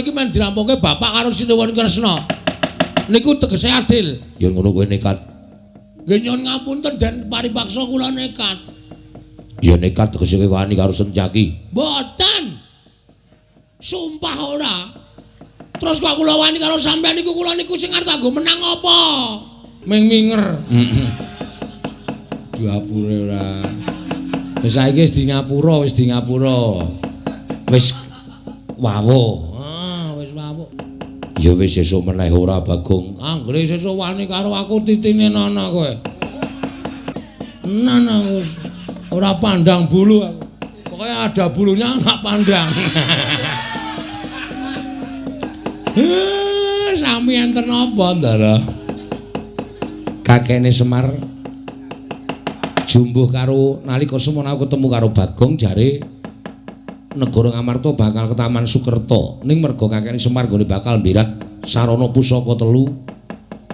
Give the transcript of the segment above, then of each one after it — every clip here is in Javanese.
Iki men dirampungke bapak karo Sinuwun Kresna. Niku tegese adil. Yen ngono kowe nekat. Nggih nyuwun ngapunten den paripaksa kula nekat. Ya nekat tegese kowe wani karo Sencaki. Mboten. Sumpah ora. Terus kok kula wani karo sampean niku kula niku sing arep kanggo menang apa? Ming minger. Diapure ora. Wis saiki wis di ngapura, wis di ngapura. Wis wawuh. Ah, wis wawuh. Ya wis sesuk meneh ora Bagong. Anggere sesuk wani karo aku titine nana kowe. Nana wis ora pandang bulu aku. Pokoke ada bulunya tak pandang. Sami enten apa, Ndara? Kakekne Semar jumbuh karo nalika semono aku ketemu karo Bagong jare negara Ngamarta bakal ketaman Sukerta. Ning merga kakekne Semar nggone bakal mbirat sarana pusaka telu.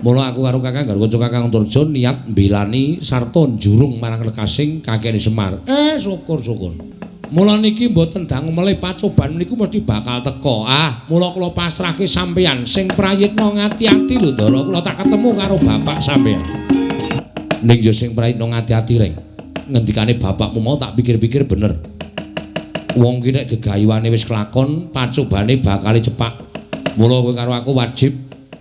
Mula aku karo Kakang Garwa Kakang Antarja niat mbelani sarta njurung marang lekasing kakekne Semar. Syukur-syukur. Mula niki mboten dangu melih pacoban niku mesti bakal teka. Ah, mula kula pasrahke sampeyan sing prayitna ngati-ati lho Ndara, kula tak ketemu karo bapak sampeyan. Ning yo sing prayitna ngati-ati reng. Ngendikane bapakmu mau tak pikir-pikir bener. Wong ki nek gegayuhane wis kelakon, pacobane bakal cepak. Mula kowe karo aku wajib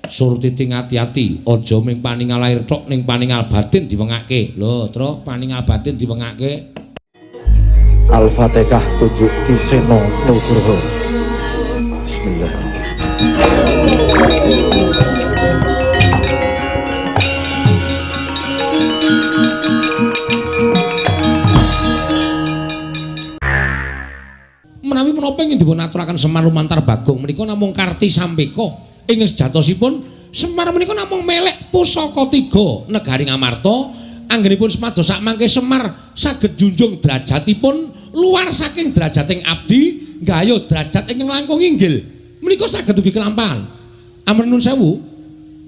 surtiti ngati-ati, aja ming paningal lahir tok ning paningal batin diwengake. Lho, Truk, paningal batin diwengake. Al-Fatihah tujuk Ki Seno Nugroho. Bismillah. Menawi menapa ingkang dipun aturaken Semar lumantar Bagong menika namung karti sampeka ingkang sejatosipun Semar menika namung melek pusaka tiga negari Ngamarta. Anggenipun semados sakmangke Semar saged junjung derajatipun luar saking derajating abdi nggayuh derajat ingkang langkung inggil menika saged ugi kelampahan. Amrih nuwun sewu,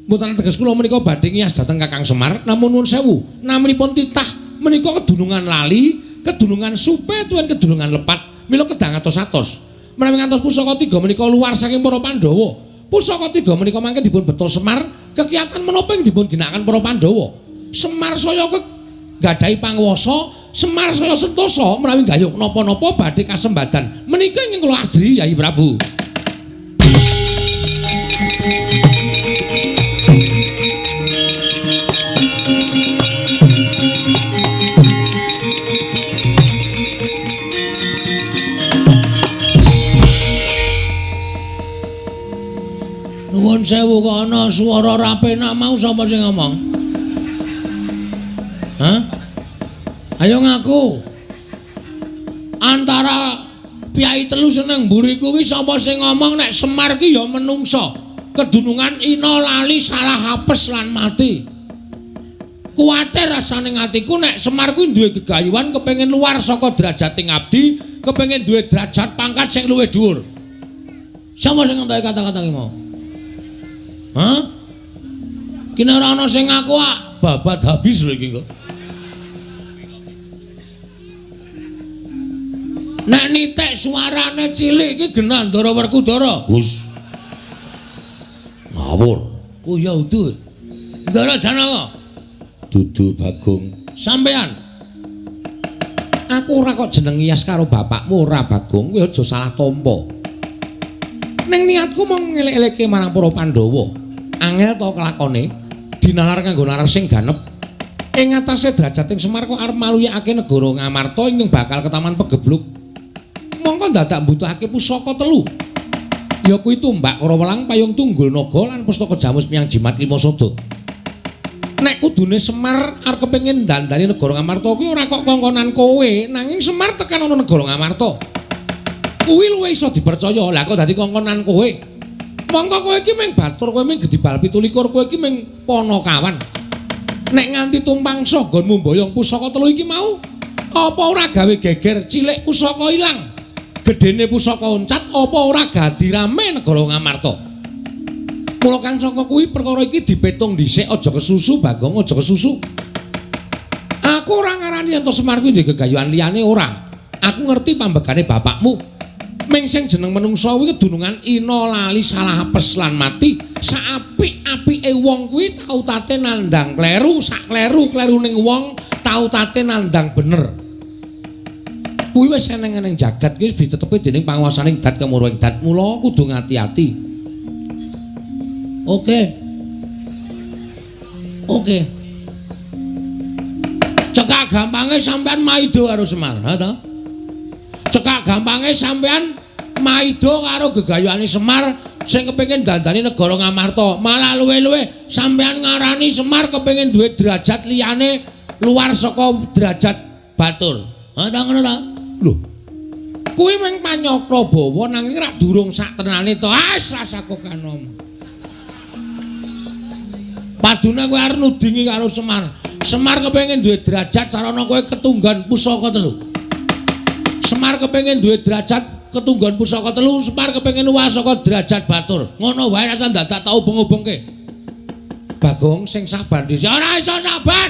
mboten teges kula menika badhe ngiyas dhateng Kakang Semar, namun nuwun sewu naminipun titah menika kedunungan lali, kedunungan supe tuwin kedunungan lepat, mila kedah ngatos-atos. Menawi ngantos pusaka tiga menika luar saking para Pandhawa, pusaka tiga menika mangke dipun beto Semar kekiatan menapa ing dipun ginakaken para Pandhawa. Semar saya gadhahi panguwasa, Semar saya sentosa menawi gayuh napa-napa badhe kasembadan. Menika ingkang kula ajri Yayi Prabu. Nuwun sewu kok ana swara ra penak mau sapa sing ngomong? Hah? Ayo ngaku. Antara piyai telu seneng mburiku kuwi sapa sing ngomong nek Semar ki ya menungsa. Kedunungan ina lali salah apes lan mati. Kuwatir rasane atiku nek Semar kuwi duwe gegayuhan kepengin luar saka derajating abdi, kepengin duwe derajat pangkat sing luwih dhuwur. Sapa sing ngentoki kata-kata ki mau? Hah? Ki nek ora ana sing ngaku ah, babat habis lho iki kok. Nek nitik suarane cilik iki genah Ndara Werkudara. Hus. Ngawur. Oh ya udu. Ndara Janaka. Dudu Bagong. Sampean. Aku ora kok jeneng ngiyas karo bapakmu ora Bagong, kowe aja salah tampa. Ning niatku mung ngelek-elekke marang para Pandhawa. Angel to kelakone dinalar kanggo nalar sing ganep. Ing atase derajating Semar kok arep maluyakake negara Ngamarta ingkang bakal ketaman pegebluk. Mongko dadak mbutuhake pusaka telu. Ya kuwi tumbak Karawelang, payung tunggul naga lan pustaka jamus miyang jimat lima sada. Nek kudune Semar arep kepengin dandani negara Ngamarta kuwi ora kok kongkonan kowe, nanging Semar tekan ana negara Ngamarta. Kuwi luwih iso dipercaya. Lah kok dadi kongkonan kowe? Mongko kowe iki mung batur, kowe mung gedibal 27, kowe iki mung panakawan. Nek nganti tumpangsa nggonmu mboyong pusaka telu iki mau, apa ora gawe geger cilik pusaka ilang? Gedene pusaka oncat apa ora gadi rame negara Ngamarta? Mula kang saka kuwi perkara iki dipetung dhisik, aja kesusu Bagong, aja kesusu. Aku ora ngarani yen to Semar kuwi ndek gegayuhan liyane ora. Aku ngerti pambegane bapakmu. Ming sing jeneng menungsa kuwi kedunungan ina lali salah apes lan mati. Saapik-apike wong kuwi tau tate nandhang kleru, sak kleru-kleruning wong tau tate nandhang bener. Kuwi wis eneng-eneng jagat kuwi wis ditetepi dening panguwasaning dat kemuruhing dat. Mula kudu ngati-ati. Oke. Oke. Cekak gampange sampean maido karo Semar, ha ta? Cekak gampange sampean maido karo gegayuhane Semar sing kepengin dandani negara Ngamarta. Malah luwe-luwe sampean ngarani Semar kepengin duwe derajat liyane luar saka derajat batur. Ha ta ngono ta? Lho. Kuwi mung panyakra bawa nanging rak durung sak tenane to. Ah rasako kanom. Padune kowe arep nudingi karo Semar. Semar kepengin duwe derajat sarana kowe ketunggan pusaka telu. Semar kepengin duwe derajat ketunggon pusaka telu, Semar kepengin luwih saka derajat batur. Ngono wae rasa dadak tau ubeng-ubengke. Bagong sing sabar dhisik. Ora iso sabar.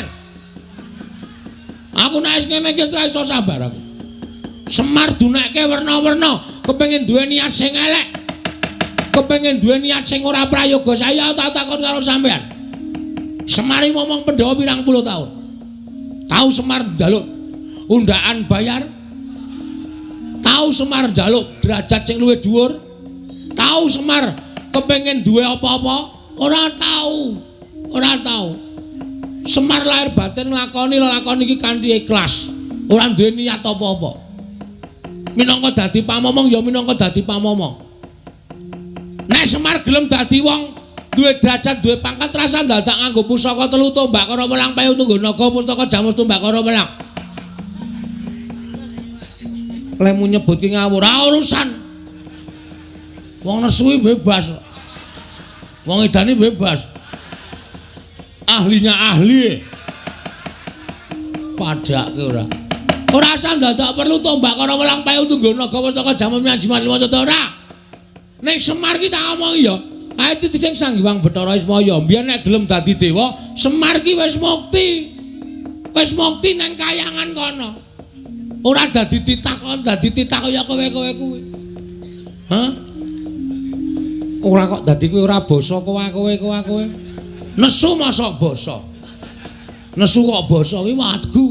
Aku nek wis ngene iki ora iso sabar aku. Semar dunekke werna-werna, kepengin duwe niat sing elek. Kepengin duwe niat sing ora prayoga. Saya tak takon karo sampean. Semar iki momong Pandhawa pirang puluh tahun. Tau Semar njaluk undaan bayar. Tau Semar njaluk derajat sing luwih dhuwur. Tau Semar kepengin duwe apa-apa? Ora tau. Ora tau. Semar lahir batin nglakoni lelakon iki kanthi ikhlas. Ora duwe niat apa-apa. Minangka dadi pamomong ya minangka dadi pamomong. Nek Semar gelem dadi wong duwe derajat, duwe pangkat, rasa dadak nganggo pusaka telu tombak karo welang payu tunggu naga pustaka jamus tombak karo welang. Lemu nyebut ki ngawur, ora urusan. Wong nesu bebas. Wong edane bebas. Ahlinya ahli. Padake ora. Ora usah dadak perlu tombak karo welang payu tunggu naga pustaka jamus jimat lima ora. Ning Semar ki tak omongi ya. Ae titi sing Sang Hyang Bathara Ismaya, mbiyen nek gelem dadi dewa, Semar ki wis mukti. Wis mukti nang kayangan kono. Ora dadi titah kon dadi titah kaya kowe-kowe kuwi. Hah? Ora kok dadi kuwi ora basa kowe-kowe. Nesu mosok basa. Nesu kok basa kuwi wadgu.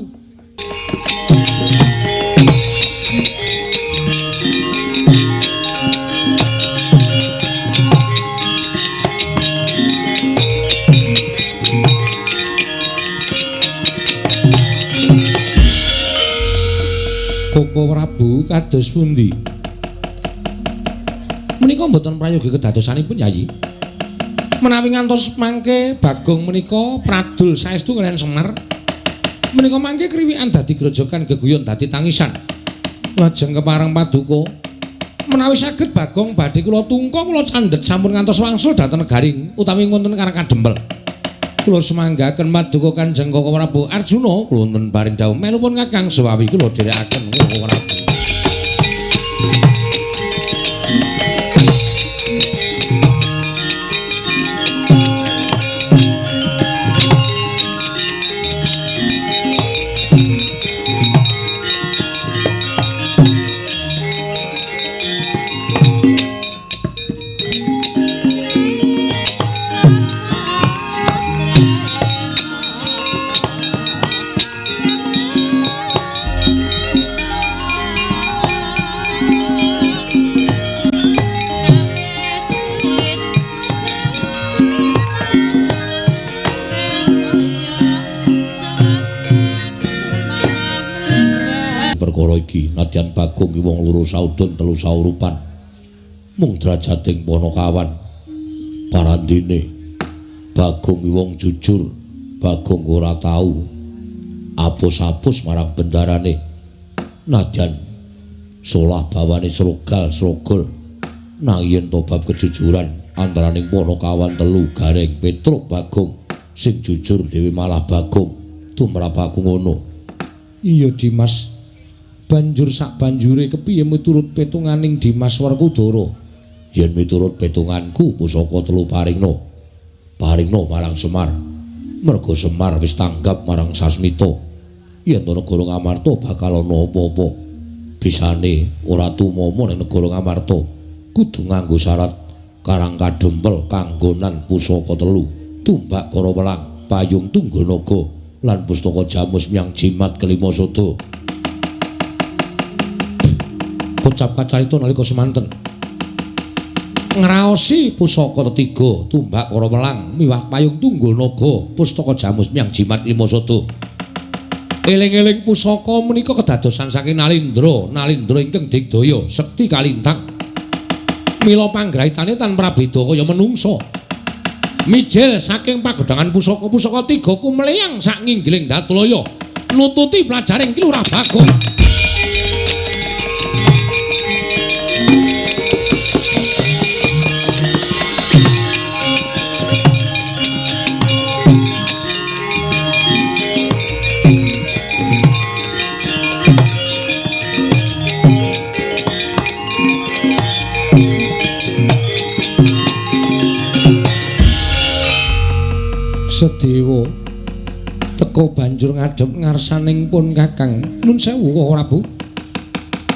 Koko Prabu kados pundi? Menika mboten prayogi kedadosanipun Yayi. Menawi ngantos mangke Bagong menika pradul saestu kaliyan Semar. Menika mangke kriwikan dadi grojogan geguyon dadi tangisan. Lajeng kepareng paduka menawi saged Bagong badhe kula tungka kula candhet sampun ngantos wangsul dhateng negari utawi wonten Karang Kadempel. Kula semanggaken paduka Kanjeng Koko Prabu Arjuna kula wonten paring dawuh melupun Kakang Sewawi kula dherekaken Koko Prabu. Perkara iki nadyan Bagong ki wong loro saudon telu saurupan mung derajating panakawan parandene Bagong ki wong jujur. Bagong ora tau apus-apus marang bendarane nadyan solah bawane srogal srogol nang yen to bab kejujuran antaraning panakawan telu Gareng Petruk Bagong sing jujur dhewe malah Bagong tumrap aku ngono. Iya Dimas, banjur sak banjure kepiye miturut petunganing Dimas Werkudara? Yen miturut petunganku pusaka telu paringna. Paringna marang Semar. Merga Semar wis tanggap marang Sasmita. Yen to negara Ngamarta bakal ana apa-apa. Bisane ora tumama ning negara Ngamarta kudu nganggo syarat Karang Kadempel kanggonan pusaka telu, tumbak kara welang, payung tunggul naga lan pustaka jamus miang jimat kelima sada. Kocap kacarita nalika semanten ngraosi pusaka tetiga, tumbak kara welang miwah payung tunggul naga, pustaka jamus miang jimat lima sada. Eling-eling pusaka menika kedadosan saking Nalindra, Nalindra ingkang digdaya sekti kalintang. Mila panggraitane tan prabeda kaya menungsa. Mijil saking pagedhangan pusaka-pusaka tiga kumleyang sak nginggiling Datulaya nututi pelajaring Ki Lurah Bagong. Sedewa teka banjur ngadhep ngarsaning pun Kakang. Nun sewu Koko Prabu.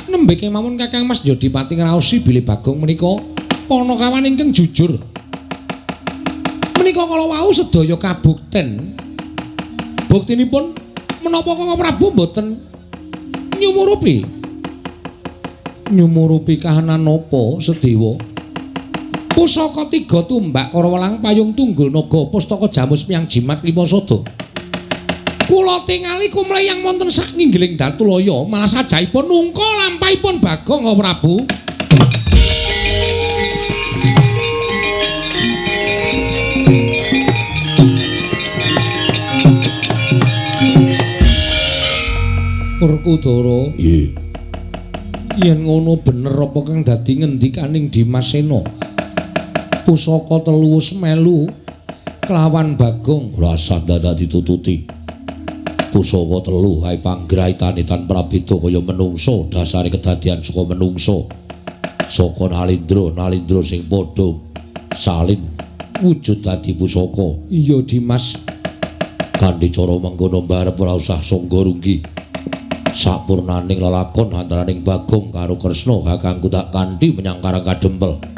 Nembe kemawon Kakang Mas Jodipati ngraosi bilih Bagong menika panakawan ingkang jujur. Menika kala wau sedaya kabukten. Buktinipun menapa Koko Prabu mboten nyumurupi? Nyumurupi kahanan napa Sedewa? Pusaka tiga tumbak kara welang payung tunggul naga pustaka jamus miang jimat lima sada. Kula tingali kumleyang wonten sak nginggiling Datulaya malah sajaipun nungka lampahipun Bagong Prabu. Werkudara, nggih. Yen ngono bener apa kang dadi ngendikaning Dimas Sena? Pusaka telu wis melu kelawan Bagong. Ora usah dadak ditututi. Pusaka telu hae panggraitane tan prabeda kaya menungsa, dasare kedadian saka menungsa. Saka Nalindra, Nalindra sing padha salin wujud dadi pusaka. Iya Dimas. Kanthi cara mengkono mbarep ora usah sangga runggi. Sapurnaning lelakon antaraning Bagong karo Kresna kakangku tak kanthi menyang Karang Kadempel.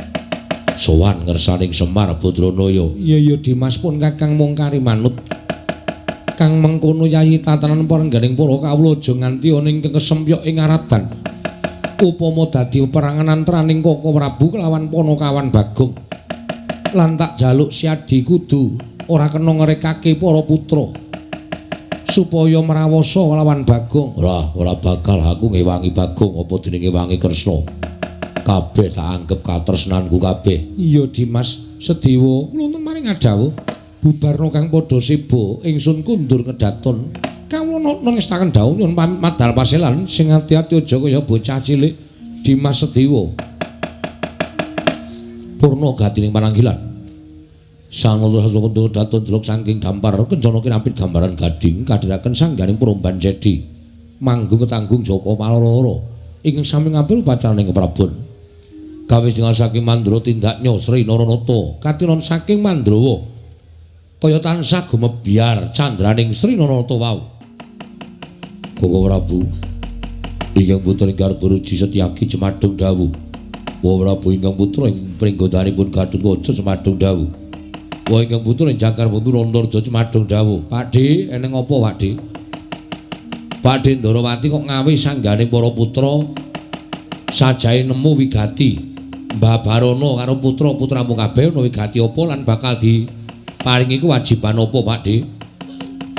Sowan ngersaning Semar Badranaya. Iya iya Dimas, pun Kakang mung kari manut. Kang mengkono yayi tatanan parengganing para kawula aja nganti ana ingkang kesempyok ing aradan. Upama dadi perangan antaraning Koko Prabu kelawan Panakawan Bagong. Lan tak jaluk siadi kudu ora kena ngrekake para putra supaya mrawasa kelawan Bagong. Ora bakal aku ngewangi Bagong apa dene ngewangi Kresna. Kabeh tak anggep katresnanku kabeh. Iya Dimas Sedewa, kula wonten maring adhawuh bubarna kang padha seba ingsun kundur kedaton. Kawula nangestaken dawuh nyuwun pamit madal paselan sing ati-ati aja kaya bocah cilik. Dimas Sedewa. Purna gatining pananggilan. Sanata saka daton delok saking dampar kencana kinapit gambaran gading kadhiraken sangganing promban jedi. Manggung ketanggung Jaka Paloro ingkang sami ngambil upacaraning keprabon. Kawis dengan saking Mandra tindaknya Sri Naranata katinon saking Mandrawa kaya tansah gumebyar candraning Sri Naranata wau. Koko Prabu ingkang putra ing garba ruji Setyaki jemadung dawuh. Wa Prabu ingkang putra ing pringgodanipun Gatotkaca jemadung dawuh. Wa ingkang putra ing Jangkar Wuntu Antarja jemadung dawuh. Pakde, eneng apa Pakde? Pakde Ndarawati kok ngawe sanggane para putra sajae nemu wigati. Mbah Barono karo putra-putramu kabeh ana wigati apa lan bakal diparingi kewajiban apa Pakde?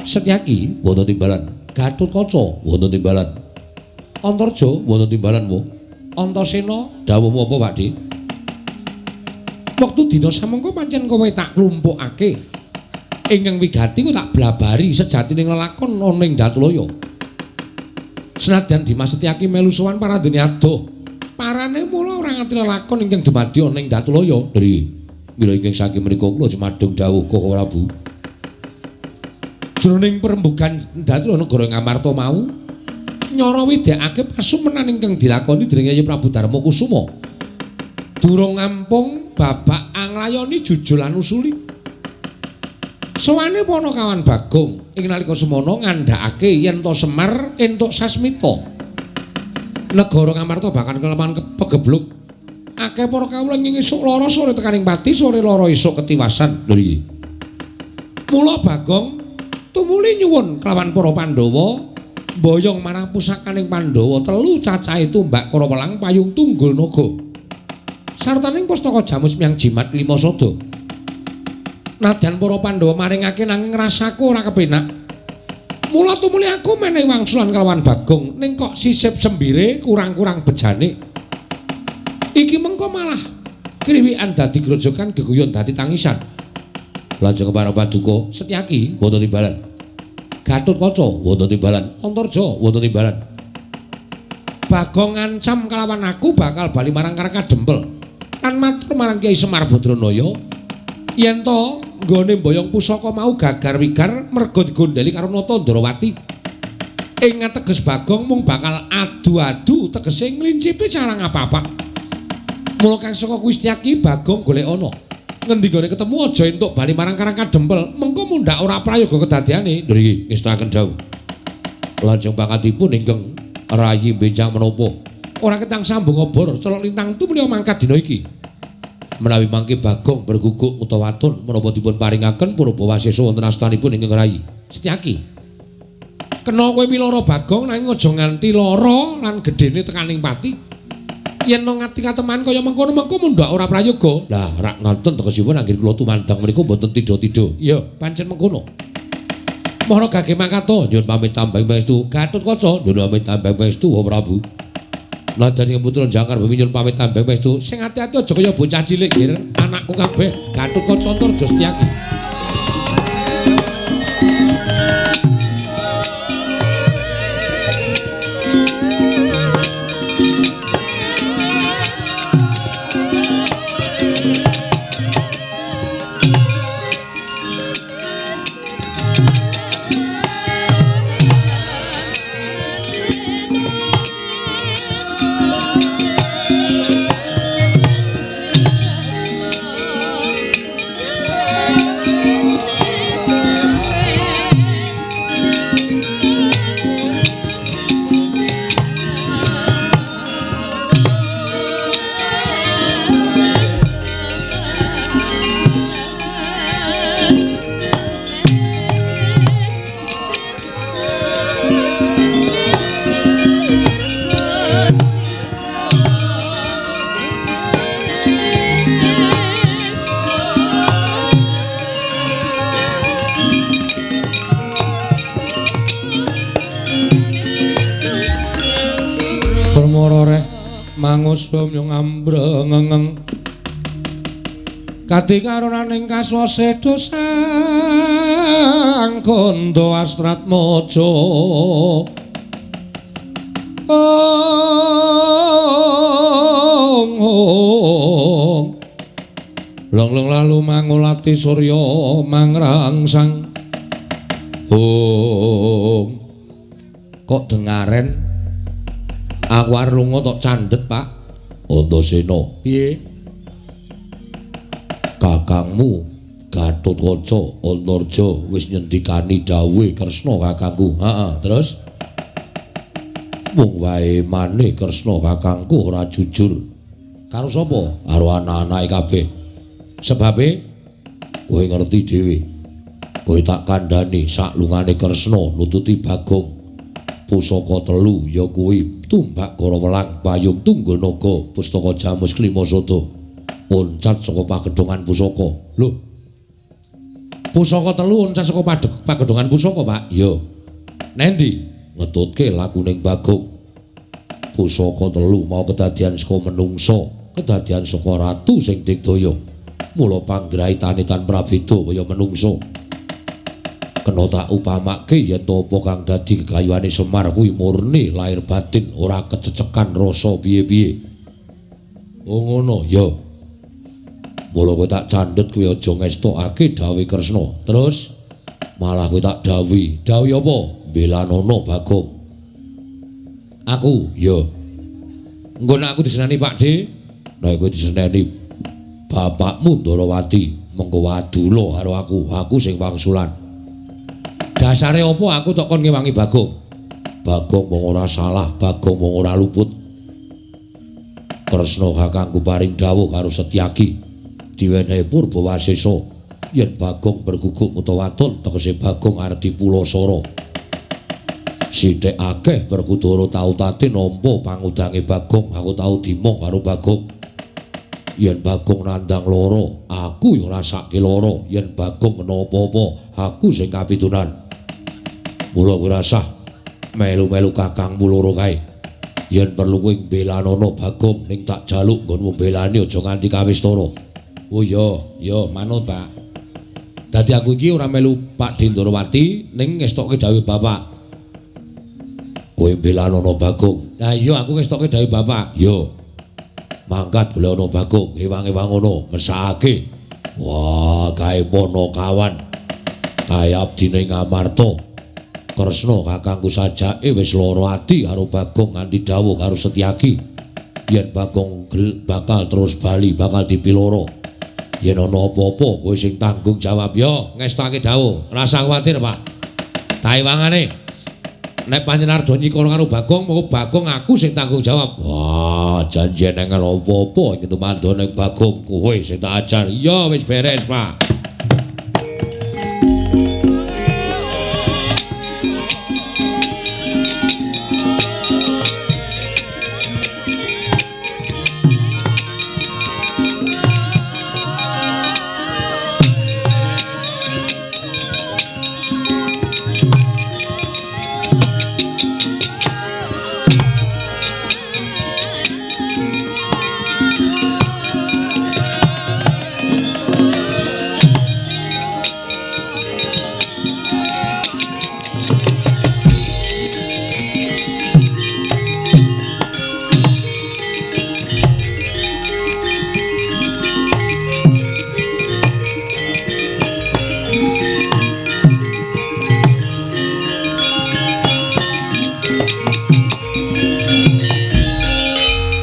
Setyaki wonten timbalan. Gatotkaca wonten timbalan. Antarja wonten timbalan wo. Antasena dawuhmu apa Pakde? Wektu dina samangka pancen kowe tak klumpukake. Ingkang wigati ku tak blabari sejatining lelakon ana ing Datulaya. Senadyan Dimas Setyaki melu sowan parandene adoh. Parane mula ora ngerti lelakon ingkang dumadi ana ing Datulaya. Nggih. Mila ingkang saking menika kula jemadung dawuh Koko Prabu. Jroning perembugan Datulaya negara Ngamarta mau nyara widekake pasumenan ingkang dilakoni dening Yayi Prabu Darma Kusuma. Durung ngampung babak anglayoni jujul lan usuli. Sowane Panakawan Bagong ing nalika semana ngandhakake yen to Semar entuk sasmita. Negara Ngamarta bakal kelaman pegebluk. Akeh para kawula ing esuk lara sore tekaning pati, sore lara esuk ketiwasan. Lho iki. Mula Bagong tumuli nyuwun kelawan para Pandhawa mboyong marang pusakaning Pandhawa telu cacahe tumbak Karawelang payung tunggul naga. Sartaning pustaka jamus miang jimat lima sada. Nadyan para Pandhawa maringake nanging rasaku ora kepenak. Mula tumuli aku menehi wangsulan kelawan Bagong ning kok sisip sembire kurang-kurang bejane. Iki mengko malah kriwikan dadi grojogan geguyon dadi tangisan. Lajeng para paduka Setyaki wonten timbalan. Gatotkaca wonten timbalan. Antarja wonten timbalan. Bagong ngancam kelawan aku bakal bali marang Karang Kadempel. Lan matur marang Kyai Semar Badranaya yen to nggone mboyong pusaka mau gagar wigar merga digondheli karo Nata Ndrawati. Ing ateges Bagong mung bakal adu-adu tegese nglincipi cara ngapa-apa. Mula kang saka kuwi Setyaki Bagong golek ana. Ngendi gone ketemu aja entuk bali marang Karang Kadempel, mengko mundhak ora prayoga kedadeane. Lho iki ngestakaken dawuh. Lajeng pangkatipun ingkang rayi benjang menapa? Ora ketang sambung obor, celok lintang tumuli mangkat dina iki. Menawi mangke Bagong berguguk utawa waton menapa dipun paringaken purba wasesa wonten astanipun ingkang rayi. Setyaki. Kena kowe milara Bagong nanging aja nganti lara lan gedene tekaning pati. Yen nang ati kateman kaya mengkono mengko mundhak ora prayoga. Lah rak ngoten tegesipun anggene kula tumandang menika mboten tidha-tidha. Iya, pancen mengkono. Mohon gage mangkato nyuwun pamit tambang pangestu. Gatotkaca nyuwun pamit tambang pangestu Prabu. Nadyan putra Jangkar Bumi nyuwun pamit tambang pangestu. Sing ati-ati aja kaya bocah cilik nggir, anakku kabeh Gatotkaca Antarja Setyaki. Mangusum yung ambrengeng kadi karunaning kaswase dosang kondo astratmojo ong ong long long lalu mangulati surya mangrangsang ong kok dengaren aku arep lunga tok candhet Pak Antasena. Piye? Kakangmu Gatotkaca Antarja wis nyendikani dawuhe Kresna kakangku. Heeh, terus mung wae mane Kresna kakangku ora jujur. Karo sapa? Karo anak-anake kabeh. Sebabe kowe ngerti dhewe. Kowe tak kandhani saklungane Kresna nututi Bagong. Pusaka telu ya kuwi tumbak Karawelang payung tunggul naga pustaka jamus klima sada oncat saka pagedhongan pusaka. Lho, pusaka telu oncat saka pagedhongan pusaka, Pak? Iya. Nendi ngetutke lakuning Bagong. Pusaka telu mau kedadian saka menungsa, kedadian saka ratu sing digdaya. Mula panggraitane tan prabeda kaya menungsa. Kena tak upamake yen to apa kang dadi gegayuhane Semar kuwi murni lahir batin ora kececekan rasa piye-piye. Oh ngono ya. Mula kowe tak candhet kowe aja ngestokake dawuhe Kresna. Terus malah kowe tak dawuhi. Dawuhi apa? Mbelanono Bagong. Aku ya. Engko nek aku diseneni Pak De, nek kowe diseneni bapakmu Ndrawati, mengko wadula karo aku, aku sing wangsulan. Dasare apa aku tok kon ngewangi Bagong? Bagong wong ora salah, Bagong wong ora luput. Kresna kakangku paring dawuh karo Setyaki diwenehi Purbawasesa yen Bagong berguguk utawa waton tegese Bagong arep dipulasara. Sithik akeh Werkudara tau tate nampa pangudange Bagong, aku tau dimong karo Bagong. Yen Bagong nandhang lara, aku ya ngrasake lara. Yen Bagong kena apa-apa, aku sing kapitunan. Mula kowe rasah melu-melu kakangmu loro kae. Yen perlu kowe mbelanono Bagong ning tak jaluk nggonmu mbelani aja nganti kawistara. Oh iya, ya manut, Pak. Dadi aku iki ora melu Pak Ndorowati ning ngestokke dawuh bapak. Kowe mbelanono Bagong. Lah iya aku ngestokke dawuh bapak. Yo. Mangkat golek ana Bagong, ewang-ewang ngono, mesakake. Wah, kae Panakawan. Kae abdine Ngamarta. Kresna kakangku sajake wis lara ati karo Bagong nganti dawuh karo Setyaki. Yen Bagong bakal terus bali, bakal dipiloro. Yen ana apa-apa kowe sing tanggung jawab ya, ngestake dawuh. Rasa kuwatir, Pak. Taiwangane. Nek panjenengan arep nyikara karo Bagong, moko Bagong aku sing tanggung jawab. Wah, janji neng apa-apa iki tumandha ning Bagong kowe sing tak ajar. Iya, wis beres, Pak.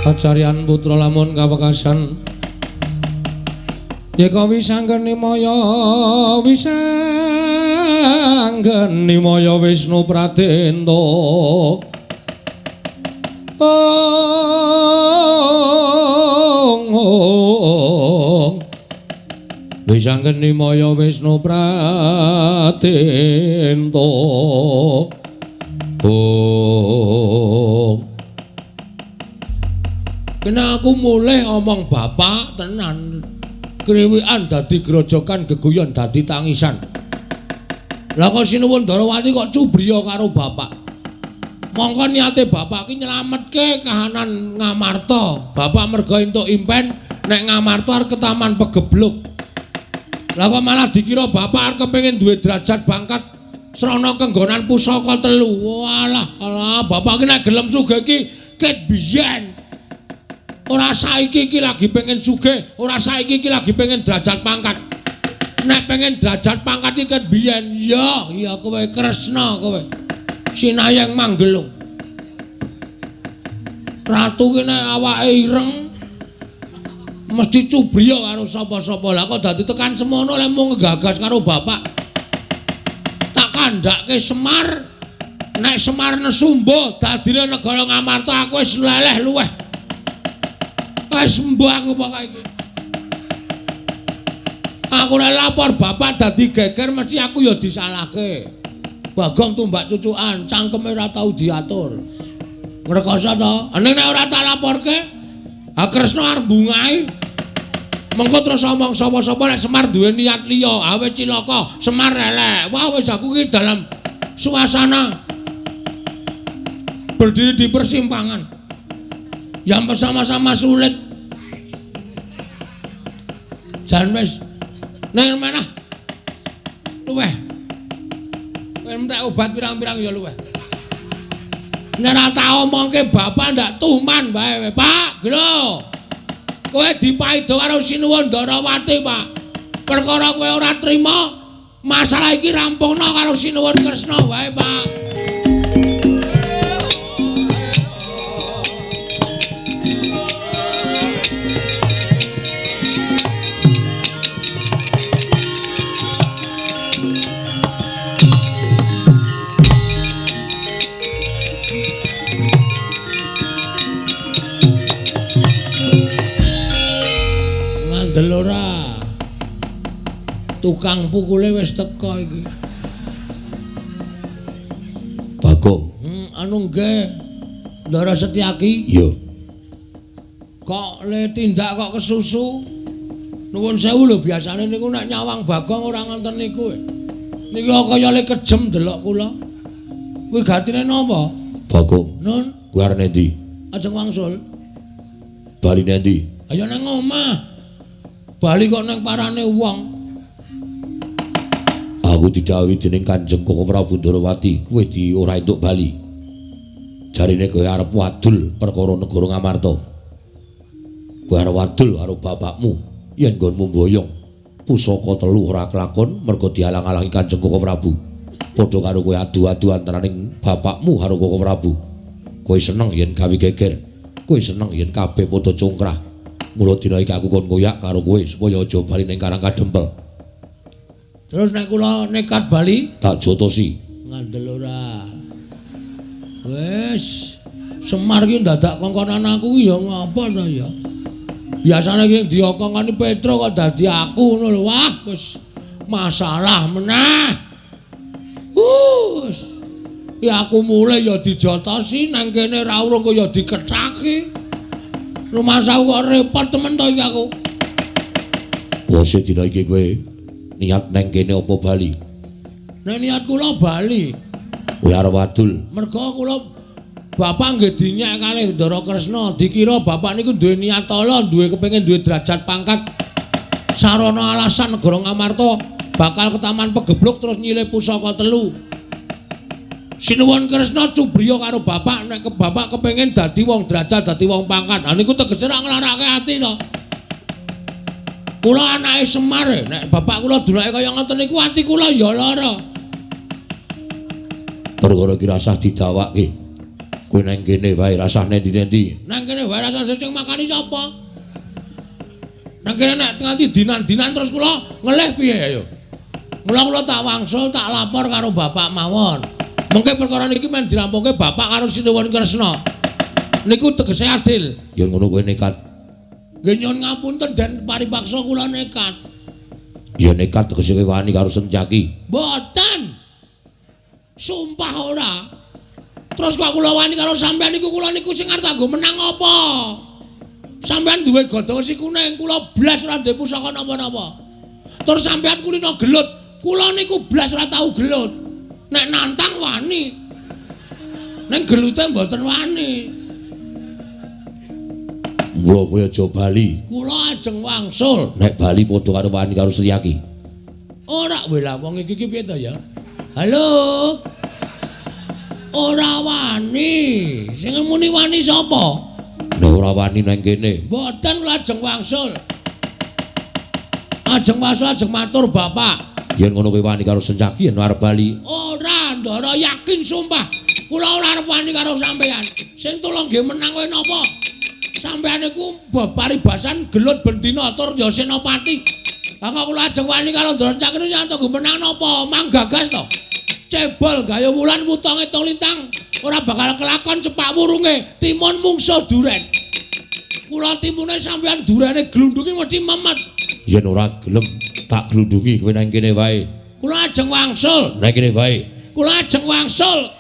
Kacarian putra lamun kawekasan yeka wisanggeni maya wisanggeni maya Wisnu Pradenta ong wisanggeni maya Wisnu Pradenta ong. Kena aku mulih omong bapak tenan. Kriwikan dadi grojokan, geguyon dadi tangisan. Lah kok Sinuwun Ndarawati kok cubriya karo bapak. Mongko niate bapak ki nyelametke kahanan Ngamarta. Bapak merga entuk impen nek Ngamarta arep ketaman pegebluk. Lah kok malah dikira bapak arep kepengin duwe derajat pangkat srana kenggonan pusaka telu. Walah, alah bapak ki nek gelem sugih ki ket biyen. Ora saiki iki lagi pengen sugih, ora saiki iki lagi pengen derajat pangkat. Nek pengen derajat pangkat iki ket biyen, ya, ya kowe Kresna kowe. Sinayeng Manggelung. Ratu ki nek awake ireng mesti cubriya karo sapa-sapa. Lah kok dadi tekan semono lek mung ngegagas karo bapak. Tak kandhake Semar, nek Semar nesumba dadine negara Ngamarta aku wis leleh luweh. Wis mbuh aku pokoke iki. Aku nek lapor bapak dadi geger mesti aku ya disalahke. Bagong tumbak cucukan, cangkeme ora tau diatur. Ngrekoso to? Ning nek ora tak laporke, ha Kresna arep bungahi. Mengko terus omong sapa-sapa nek Semar duwe niat liya, ha wis cilaka, Semar elek. Wah wis aku iki dalam suasana berdiri di persimpangan. Yang bersama-sama sulit. Jan wis ning manah luweh. Kowe entek obat pirang-pirang ya luweh. Nek ora tak omongke bapak ndak tuman wae, Pak. Lho. Kowe dipaido karo Sinuwun Ndarawati, Pak. Perkara kowe ora trima, masalah iki rampungno karo Sinuwun Kresna wae, Pak. Tukang pukule wis teka iki. Bagong. Anu nggih. Ndara Setyaki. Iya. Kok le tindak kok kesusu? Nuwun sewu lho, biasane niku nek nyawang Bagong ora ngoten niku. Niki kaya le kejem delok kula. Kuwi gatine napa? Bagong. Nun, kuwi arep endi? Ajeng wangsul. Bali endi? Ayo nang omah. Bali kok nang parane wong. Aku didhawuhi dening Kanjeng Koko Prabu Ndorowati, kowe di ora entuk bali. Jarine kowe arep wadul perkara negara Ngamarta. Kowe arep wadul karo bapakmu yen nggonmu mboyong pusaka telu ora kelakon mergo dialang-alangi Kanjeng Koko Prabu. Padha karo kowe adu-adu antaraning bapakmu karo Koko Prabu. Kowe seneng yen gawe geger, kowe seneng yen kabeh padha congkrah. Mula dina iki aku kon ngoyak karo kowe supaya aja bali ning Karang Kadempel. Terus nek kula nekat bali tak jotosi. Ngandel ora. Wis, Semar ki ndadak kongkonan aku ki ya ngapa to ya? Biasane ki diokongani Petro kok dadi aku ngono lho. Wah, wis masalah meneh. Wis. Ya aku mulai ya dijotosi nang kene ra urung kok ya dikethaki. Rumasaku kok repot temen to iki aku. Bose dina iki kowe niat nang kene apa bali? Nek niat kula bali. Kowe arep wadul. Mergo kula bapak nggih dinyek kalih Ndara Kresna, dikira bapak niku duwe niat ala, duwe kepengin duwe derajat pangkat. Sarana alasan negara Ngamarta bakal ketaman pegebluk terus nyilih pusaka telu. Sinuwun Kresna cubriya karo bapak nek ke bapak kepengin dadi wong derajat, dadi wong pangkat. Ha niku tegese ra nglarake ati to. Kula anake Semar, nek bapak kula dulake kaya ngoten niku ati kula ya lara. Perkara iki rasah didawake. Kowe nang kene wae rasah nendi-nendi. Nang kene wae rasah sing makani sapa? Nang kene nek nganti dinan-dinan terus kula ngelih piye ayo. Mula kula tak wangsul tak lapor karo bapak mawon. Mengke perkara niki men dirampungke bapak karo Sinuwun Kresna. Niku tegese adil. Yen ngono kowe nekat. Nggih nyuwun ngapunten den paripaksa kula nekat. Ya nekat tegese kowe wani karo Sencaki. Mboten. Sumpah ora. Terus kok kula wani karo sampean niku kula niku sing arep kanggo menang apa? Sampean duwe godhong wesi kuning, kula blas ora duwe pusaka napa-napa. Terus sampean kulino gelut, kula niku blas ora tau gelut. Nek nantang wani. Ning gelute mboten wani. Mula kowe aja bali. Kula ajeng wangsul. Nek bali padha karo wani karo Setyaki. Ora weh lah wong iki piye to ya? Halo. Ora wani. Sing muni wani sapa? Nek ora wani nang kene. Mboten kula ajeng wangsul. Ajeng wangsul ajeng matur bapak. Yen ngono kowe wani karo Sencaki yen arep bali. Ora, Ndara yakin sumpah. Kula ora arep wani karo sampean. Sing tulung nggih menang kowe napa? Sampean niku paribasan gelut bendina tur ya senopati. Lah kok kula ajeng wani karo Ndara Sencaki niku sing tunggu menang napa? Manggagas to. Cebol gayo wulan wutonge tong lintang ora bakal kelakon cepak wurunge timun mungsuh duren. Kula timune sampean durene glundungi mesti memet. Yen ora gelem tak glundungi kowe nang kene wae. Kula ajeng wangsul. Nang kene wae. Kula ajeng wangsul.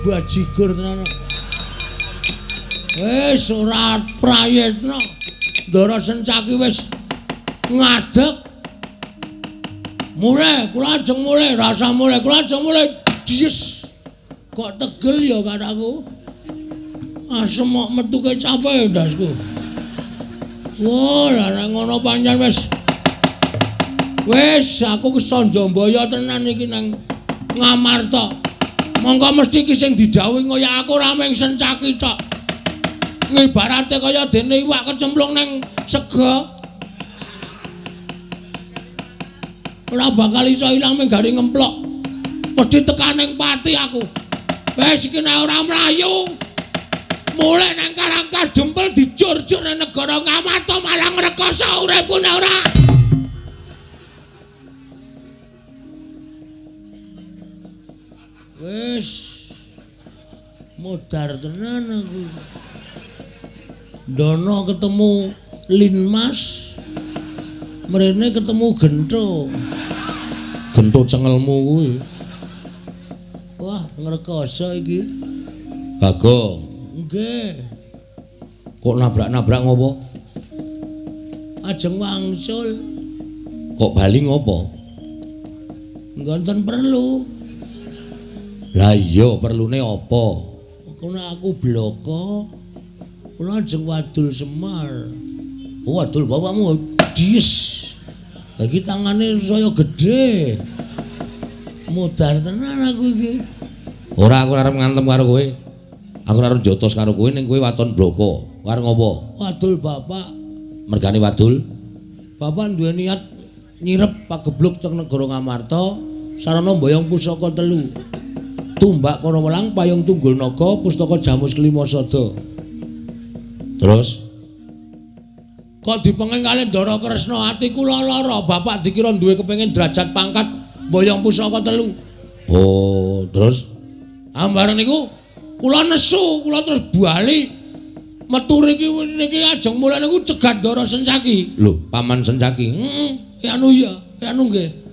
Bajigur tenan. Wis ora prayitna. Ndara Sencaki wis ngadeg. Mulih, kula ajeng mulih, rasa mulih, kula ajeng mulih. Dies. Kok tegel ya karo aku. Asem kok metu kecape ndasku. Wah, lah nek ngono pancen wis. Wis aku kesonjombaya tenan iki nang Ngamarta. Monggo mesti iki sing didhawuhi kaya aku ora mung Sencaki tok. Ngibarate kaya dene iwak kecemplung nang sega. Ora bakal iso ilang mung gari ngemplok. Mesti tekaning pati aku. Wis iki nek ora mlayu. Mulih nang Karang Kadempel dijur-jur nang negara Ngamarta malah ngrekoso uripku nek ora. Wis modar tenan aku. Dono ketemu Linmas, mrene ketemu Gentho. Gentho cengelmu kuwi. Wah, ngrekoso iki. Bagong. Nggih. Kok nabrak-nabrak ngopo? Ajeng wangsul. Kok bali ngopo? Nggonten perlu. Lah iya, perlune apa? Kono aku bloko. Kula ajeng wadul Semar. Oh, wadul bapakmu dies. Bagi tangane saya gedhe. Modar tenan aku iki. Ora, aku arep ngantem karo kowe. Aku arep jotos karo kowe ning kowe waton bloko. Arep ngopo? Wadul bapak. Mergane wadul? Bapak duwe niat nyirep pagebluk teng negara Ngamarta sarana mboyong pusaka telu. Tumbak Karawelang, Payung Tunggul Naga, Pustaka Jamus Kelima Sada. Terus kok dipenging kalih Ndara Kresna, ati kula lara. Bapak dikira duwe kepengin derajat pangkat mboyong pusaka telu. Oh, terus ambareng niku kula nesu, kula terus bali metu riki niki ajeng mulih niku cegat Ndara Sencaki. Lho, Paman Sencaki. Heeh, anu iya, anu nggih.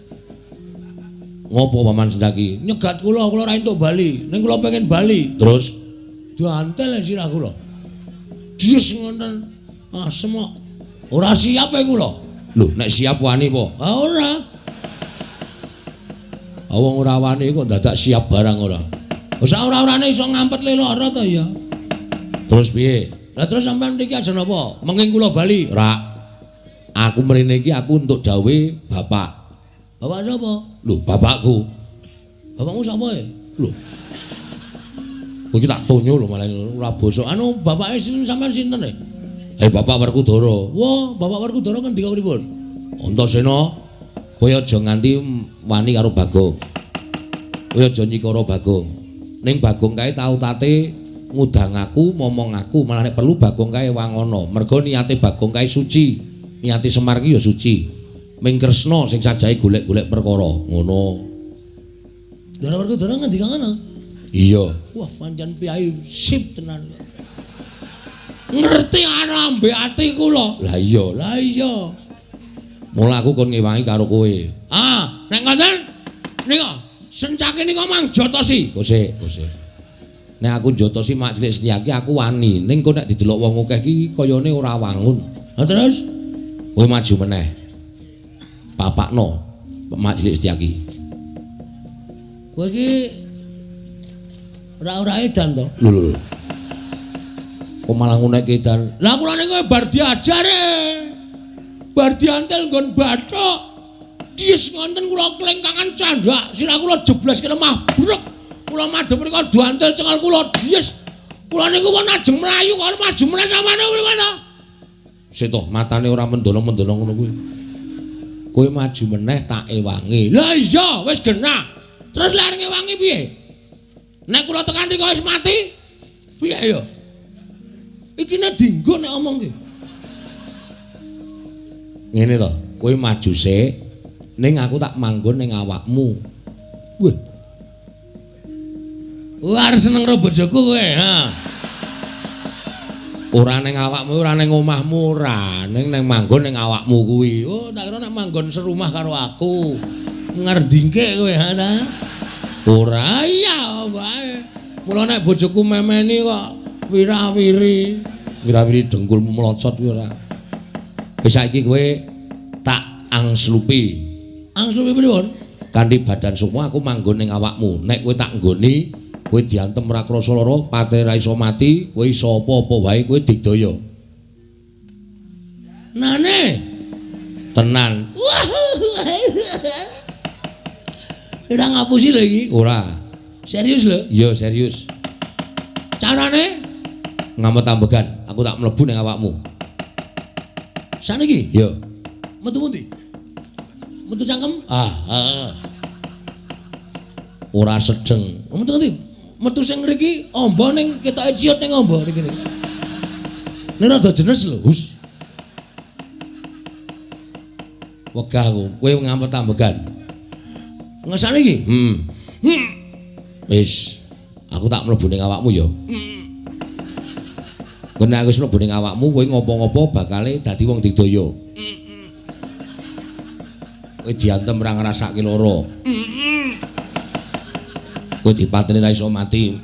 Ngopo Paman Sencaki? Nyegat kula, kula ora entuk bali. Ning kula pengen bali. Terus diantel sirah kula. Dies ngoten. Asem kok. Ora siap e kula. Lho, nek siap wani apa? Ha ora. Ha wong ora wani kok dadak siap barang ora. Wis ora-orane iso ngampet le lara to ya. Terus piye? Lah terus sampean mriki aja napa? Menging kula bali. Ora. Aku mrene iki aku entuk dawuhe bapak. Bapak sapa? Lho, bapakku. Bapakmu sapa e? Lho. Kowe iki tak tonyo lho malah ora basa. Anu bapake sinten sampean sinten e? Eh, Bapak Werkudara. Wah, Bapak Werkudara ngendika pripun? Antasena, kowe aja nganti wani karo Bagong. Kowe aja nyikara Bagong. Ning Bagong kae tau tate ngudang aku, momong aku, malah nek perlu Bagong kae wangono. Mergo niate Bagong kae suci. Niate Semar ki ya suci. Ming Kresna sing sajahe golek-golek perkara, ngono. Ndara Werkudara ngendika ngono? Iya. Wah, pancen piyai sip tenan. Ngerti lambe ati kula. Lah iya, lah iya. Mula aku kon ngewangi karo kowe. Ah, nek ngoten nika Sencaki nika mang jotosi. Kosek, kosek. Nek aku jotosi mak cilik Setyaki aku wani, ning kok nek didelok wong akeh iki kayane ora wangun. Lah terus kowe maju meneh. Papakno mak cilik Setyaki. Kowe iki ora-ora edan to? Lho lho. Kok malah ngunekke edan? Lah kula niku bar diajare. Bar diantel nggon bathok. Dies ngonten kula klengkangan candhak, sirah kula jeblas ke lemah brek. Kula madhep mriku diantel cengal kula dies. Kula niku pun ajeng mlayu kok maju meneh samane mriku to. Sik to, matane ora mendono-mendono ngono kuwi. Kowe maju meneh tak ewangi. Lah iya, wis genah. Terus lha arep ngewangi piye? Nek kula tekan mriku wis mati, piye ya? Iki nek dinggo nek omong ki. Ngene to, kowe maju sik, ning aku tak manggon ning awakmu. Wah. Wah, arep seneng karo bojoku kowe, ha. Ora ning awakmu, ora ning omahmu, ora, ning nang manggon ning awakmu kuwi. Oh, tak kira nek manggon serumah karo aku. Ngerdingke kowe, ha ta? Ora iya wae. Mula nek bojoku memeni kok wirawiri, wirawiri dengkulmu melocot kuwi ora. Wis saiki kowe tak angslupi. Angslupi pripun? Kanthi badan sukma aku manggon ning awakmu. Nek kowe tak nggoni, kowe diantem ora krasa lara, patene ra iso mati, kowe iso apa-apa wae, kowe digdaya. Nane. Tenan. Ora ngapusi lho iki? Ora. Serius lho? Iya, serius. Carane ngamet ambegan, aku tak mlebu ning awakmu. Saniki? Iya. Metu pundi? Metu cangkem? Ah, heeh. Ora sedeng. Metu ngendi? Metu sing ngriki amba ning ketoke ciut ning amba ngriki. Ning rada jenes lho, hus. Wegah aku, kowe ngampet ambegan. Ngesane iki? Heeh. Wis, aku tak mlebu ning awakmu ya. Engko nek aku wis mlebu ning awakmu, kowe ngopo-ngopo bakale dadi wong digdaya. Kowe diantem ora ngrasake lara. Kowe dipateni ra iso mati.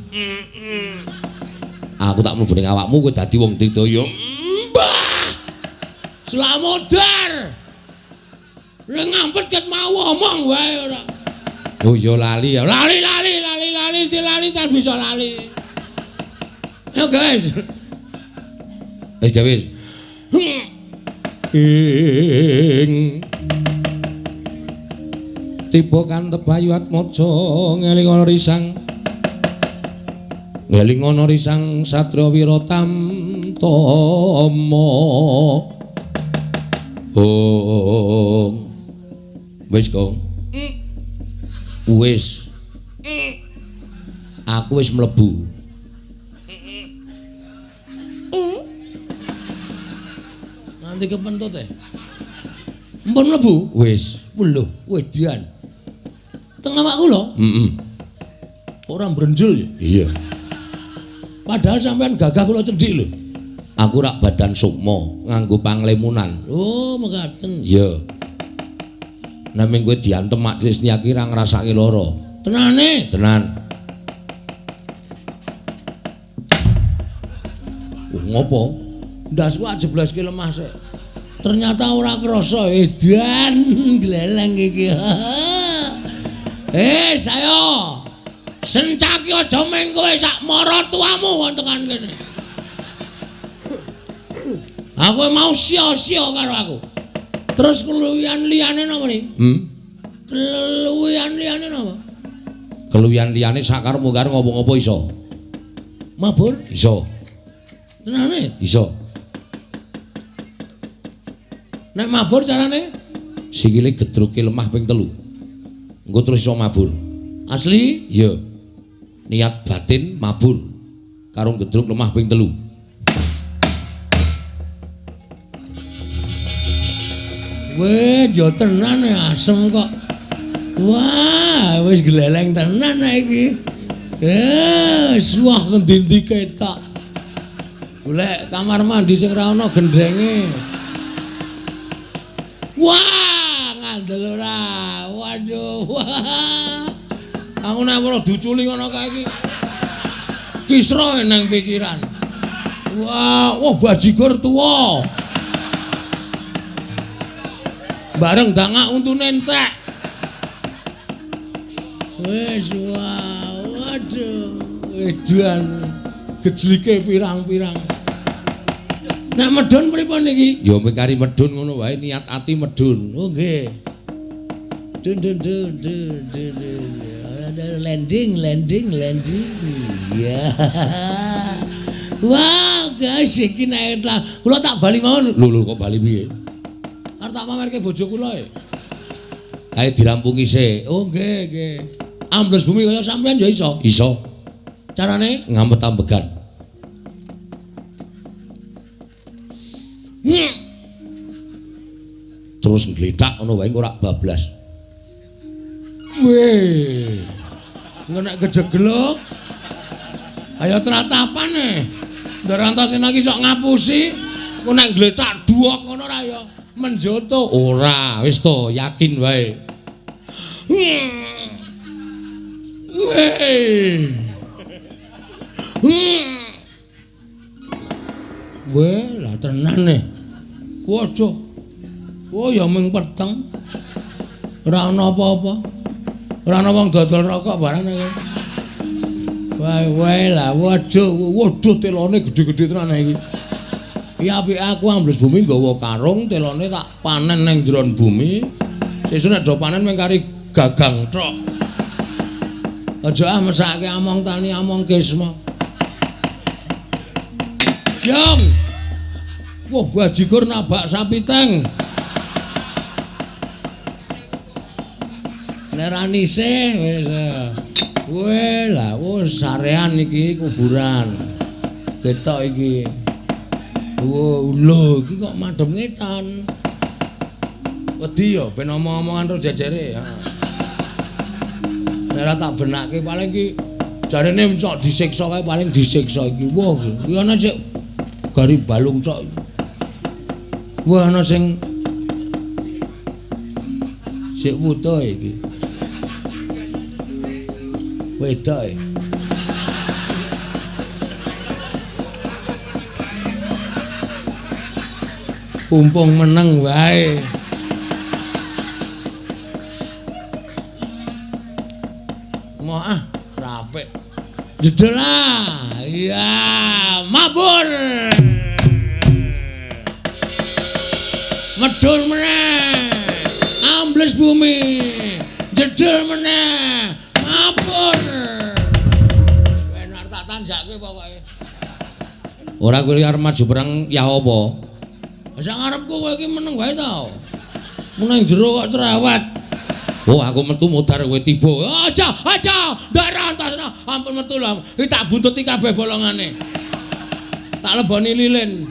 Aku tak mlebu ning awakmu, kowe dadi wong digdaya. Mbah! Slamodar. Lha ngampet ket mau omong wae ora. Oh ya lali ya. Lali lali lali lali lali tak bisa lali. Ayo guys. Wis gawe. Ing tiba kantep Bayu Atmaja ngeling ana risang. Ngeling ana risang Satria Wiratamtama. Ong. Wis, Gong. Wis. Aku wis mlebu. Nanti kepentut e. Empun mlebu? Wis. Lho, wedian. Teng awakku lho. Heeh. Ora mbrenjul ya? Iya. Padahal sampean gagah kula cendhik lho. Aku rak badan sukma nganggo panglemunan. Oh, mekaten. Iya. Naming kowe diantem mak Trisnia ki ra ngrasake lara. Tenane? Tenan. Oh, ngopo? Ndasku ajebleske lemah sik. Ternyata ora krasa edan gleleng iki. Eh, saya. Sencaki aja meng kowe sak maratuamu kon tekan kene. Aku mau sia-sia karo aku. Terus keluwihan liyane napa ni? Keluwihan liyane napa? Keluwihan liyane sakarepmu karo ngopo-ngopo iso. Mabur? Iso. Tenane? Iso. Nek mabur carane? Sikile gedruke lemah ping 3. Engko terus iso mabur. Asli? Iya. Niat batin mabur karo gedruk lemah ping 3. Weh, yo tenan asem kok. Wah, wis gleleng tenan iki. Wah ngendi-endi ketok. Golek kamar mandi sing ora ana gendhenge. Wah, ngandel ora. Waduh. Wah. Aku nek ora diuculi ngono kae iki. Kisra nang pikiran. Wah, wah bajigur tuwa. Bareng dangak untune entek. Wis wah, waduh, edan gejlike pirang-pirang. Nek medhun pripun iki? Ya mung kari medhun ngono wae, niat ati medhun. Oh nggih. Dun dun dun dun dun dun. Landing landing landing. Ya. Wah, guys iki nek kula tak bali mawon. Lho lho kok bali piye? Arep tak pamerke bojo kula e. Kae dirampungi sik. Oh nggih nggih. Ambles bumi kaya sampean ya iso. Iso. Carane ngampet ambegan. Terus ngletak ngono wae ora bablas. Weh. Nek kejeglok. Ayo tratapan e. Ndar Antasena iki sok ngapusi. Ku nek ngletak duwok ngono ra ya menjoto. Ora, wis to, yakin wae. Weh. Weh, lah tenan e. Waduh. Oh ya mung peteng. Ora ana apa-apa. Ora ana wong dodol rokok barang iki. Wae wae lah waduh, waduh telone gedhe-gedhe tenan iki. Iki apike aku ambles bumi nggawa karung, telone tak panen ning jero bumi. Sesuk nek do panen mung kari gagang tok. Aja ah mesake among tani among kisma. Jong. Wah bajigur nabak sapi teng. Nek ra nisih wis. Kowe lah wis sarean iki kuburan. Ketok iki. Wo lho iki kok madhep ngetan. Wedi ya ben omong-omongan terus jejere. Nek ora tak benake paling iki jarene sok disiksa kae paling disiksa iki. Wah, iki ana sik gari balung tok. Wah ana sing sik wuta iki. Wedok e. Pumpung meneng wae. Mau ah, rapik. Jedel ah. Iya, mabur. Medhun meneh. Ambles bumi. Jedel meneh. Mabur. Enak tak tanjake pokoke. Ora kowe arep maju perang ya apa? Sak ngarepku kowe iki meneng wae ta. Meneng jero kok cerewet. Oh, aku metu modar kowe tiba. Aja, aja, ndak entas. Ampun metu lho. Iki tak buntuti kabeh bolongane. Tak leboni lilin.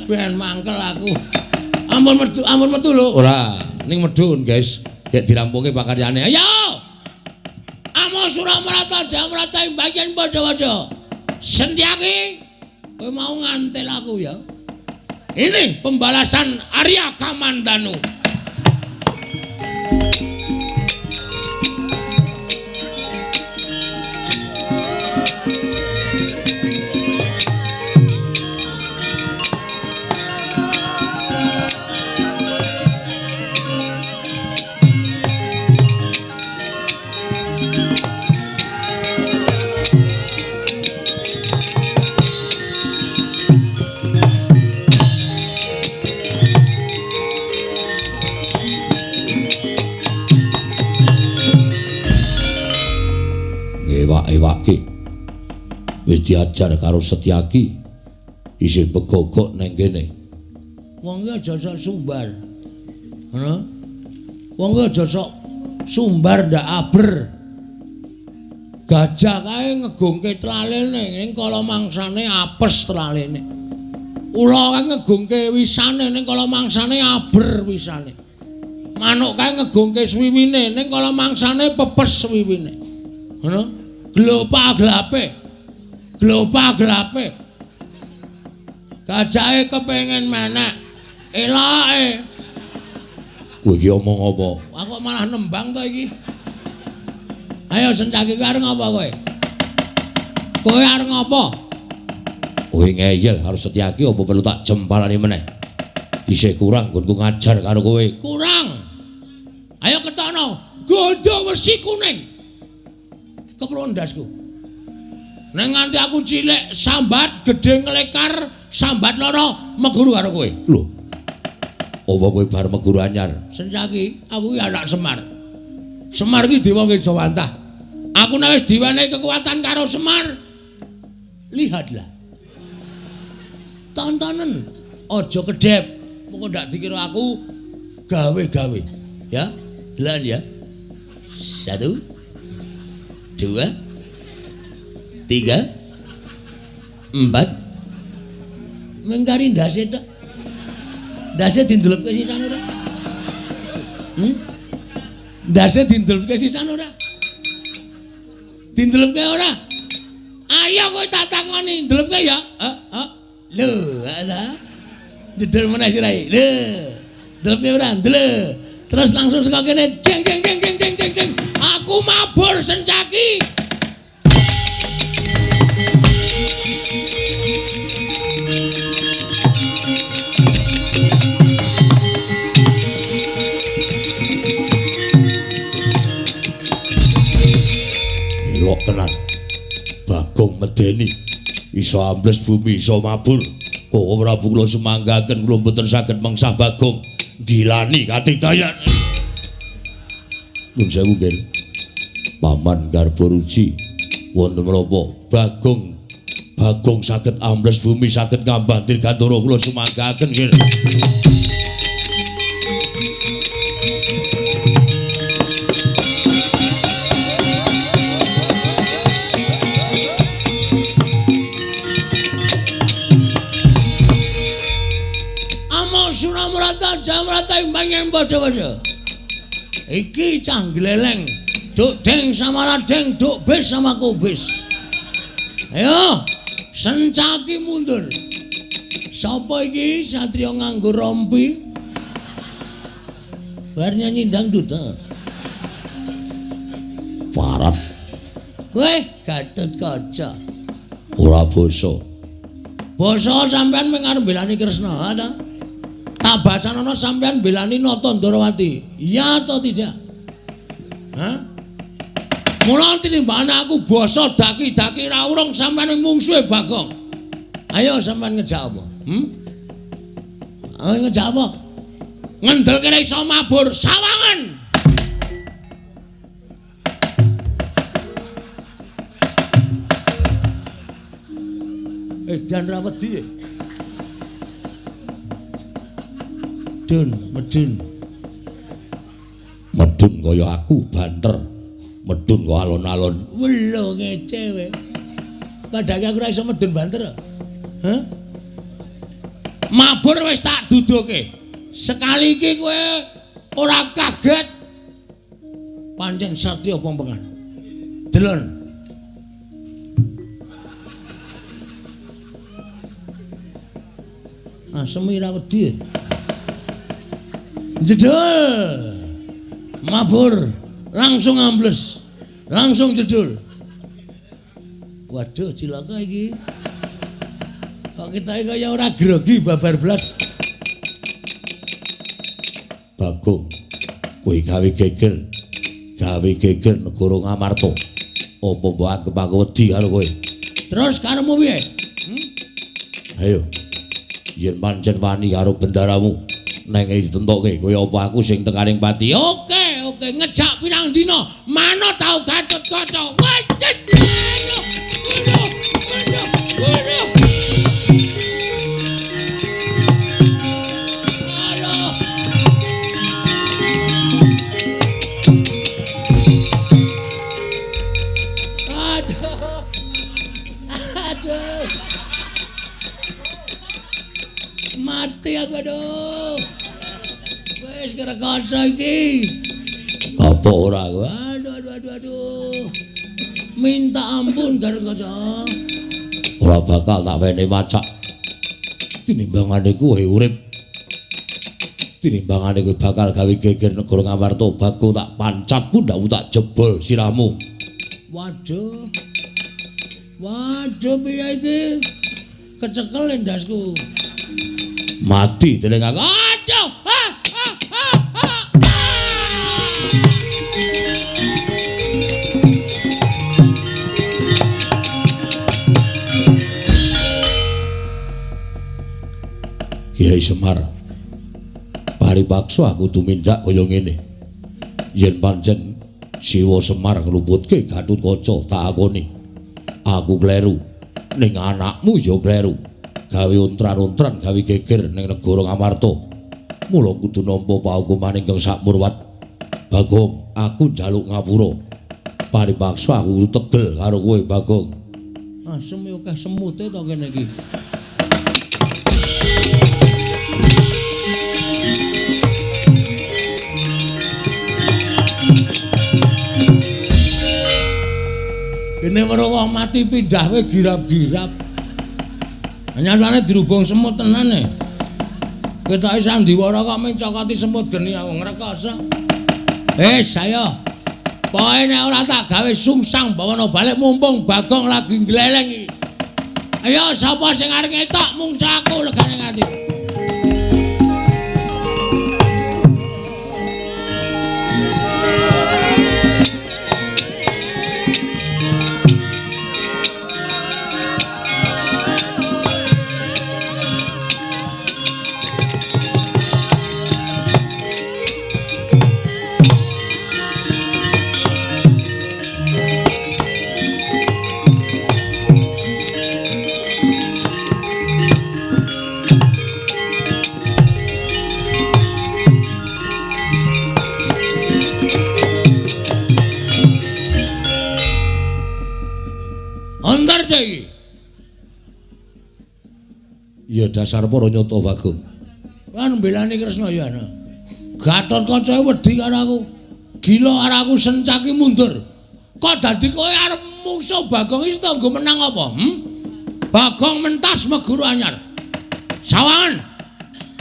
Ben mangkel aku. Ampun metu lho. Ora, ning medhun, guys. Gek dirampungke pakaryane. Ayo. Amo Suramarata Jamrata ing bagian padha-padha. Sentyaki, kowe mau ngantel aku ya. Ini pembalasan Arya Kamandanu. Ewake wis diajar karo Setyaki isih begogok nang kene. Wong iki aja sok sumbar. Ngono. Wong iki aja sok sumbar ndak aber. Gajah kae ngegungke tlalene ning kala mangsane apes tlalene. Ula kae ngegungke wisane ning kala mangsane aber wisane. Manuk kae ngegungke swiwine ning kala mangsane pepes swiwine. Ngono. Glopa glape. Glopa glape. Gajahe kepengin menek. Eloke. Kowe iki omong apa? Aku malah nembang to iki. Ayo Sencaki kowe arep ngapa kowe? Kowe arep ngapa? Kowe ngeyel karo Setyaki apa perlu tak jempalani meneh? Isih kurang nggonku ngajar karo kowe. Kurang. Ayo ketokno gondo wesi kuning. Keprun ndasku. Nek nganti aku cilik sambat gedhe nglekar sambat lara meguru karo kowe. Lho. Apa kowe bar meguru anyar? Sencaki, aku ki anak Semar. Semar ki dewa Kejawantah. Aku nek wis diwenehi kekuatan karo Semar. Lihatlah. Tontonen, aja kedhep. Mengko ndak dikira aku gawe-gawe. Ya, delan ya. 1 2 3 4 mengkari ndase tok. Ndase dindelepke sisan ora? Ndase dindelepke sisan ora? Dindelepke ora? Ayo kowe tak takoni, ndelepke ya. Heeh. Lho, ana. Jedel meneh sirahe. Lho. Ndelepke ora? Ndelep. Terus langsung saka kene jeng jeng jeng jeng jeng jeng jeng. Aku mabur Sencaki. Elok tenan. Bagong medeni. Iso ambles bumi, iso mabur. Kok Prabu kula sumanggaken kula mboten saged mengsah Bagong. Gilani katigdayan. Nuwun sewu nggih. Paman Garbaruji wonten menapa Bagong Bagong saged ambles bumi saged ngambah dirgantara kula sumanggaken nggih. Jamrata, Jamrata imbang yen padha-padha. Iki cah gleleng. Duk deng sama ladeng, duk bis sama kubis. Ayo, sencaki mundur. Sapa iki satriya nganggo rompi? Bar nyanyi dangdut ta. Parat. Weh, Gatotkaca. Ora basa. Basa sampean mung arep mbelani Kresna, ha ta? Tabasanana sampean mbelani Nata Ndorowati. Iya atau tidak? Hah? Mula tinimbangane aku basa daki-daki ra urung sampean mungsuhe Bagong. Ayo sampean ngejak apa? Ayo ngejak apa? Ngendelke ra iso mabur sawangan. Edan ra wedi. Dun, medun. Medun kaya aku banter. Medun kok alon-alon. Welo ngece kowe. Padahal aku ora iso medun banter. Hah? Mabur wis tak duduke. Sekali iki kowe ora kaget. Pancen satya pompengan. Delon. Asem ora wedi. Jedul. Mabur langsung ambles. Langsung jedul. Waduh, cilaka iki. Kok kita kaya ora grogi babar blas. Bagong, kowe gawe geger. Gawe geger negara Ngamarta. Apa mbok anggep aku wedi karo kowe? Terus karepmu piye? Ayo. Yen pancen wani karo bendaramu, neng ditentokke kaya apa aku sing tekaning pati. Oke, oke, ngejak pirang dina, manut tau Gatotkaca. Wajit. Ayo, ayo, ayo. Aduh. Aduh. Aduh. Mati aku aduh. Wis kerekoso iki. Apa ora kowe? Aduh aduh aduh aduh. Minta ampun Gatotkaca. Ora bakal tak wene wacak. Tinimbangane kowe urip. Tinimbangane kowe bakal gawe geger negara Ngamarta, Bagong tak pancat pundhakmu tak jebol sirahmu. Waduh. Waduh piye iki? Kecekel endasku. Mati dening aku. Aduh. Ha ha ha ha. Kiai Semar, paripaksa aku tumindak kaya ngene. Yen pancen Siwa Semar ngluputke Gatotkaca tak akoni. Aku kleru. Ning anakmu ya kleru. Gawe ontran-ontran, gawe geger ning negara Ngamarta. Mula kudu nampa paukuman ingkang sakmurwat. Bagong, aku njaluk ngapura. Paripaksa aku tegel karo kowe, Bagong. Asem yo akeh semute to kene iki. Kene weruh wong mati pindah we girap-girap. Nyatane dirubung semut tenan e. Ketoke sandiwara kok mung cokoti semut geni aku ngrekoso. Wis ayo. Pokoke nek ora tak gawe sungsang bawana balik mumpung Bagong lagi ngleleng iki. Ayo sapa sing arep ngetok mungsa aku legane ati. Antar iki. Ya dasar para nyata Bagong. Kan mbelani Kresna ya ana. Gatotkaca wedi karo aku. Gila karo aku sencaki mundur. Kok dadi kowe arep mungsuh Bagong iki tanggo menang apa? Bagong mentas meguru anyar. Sawangan.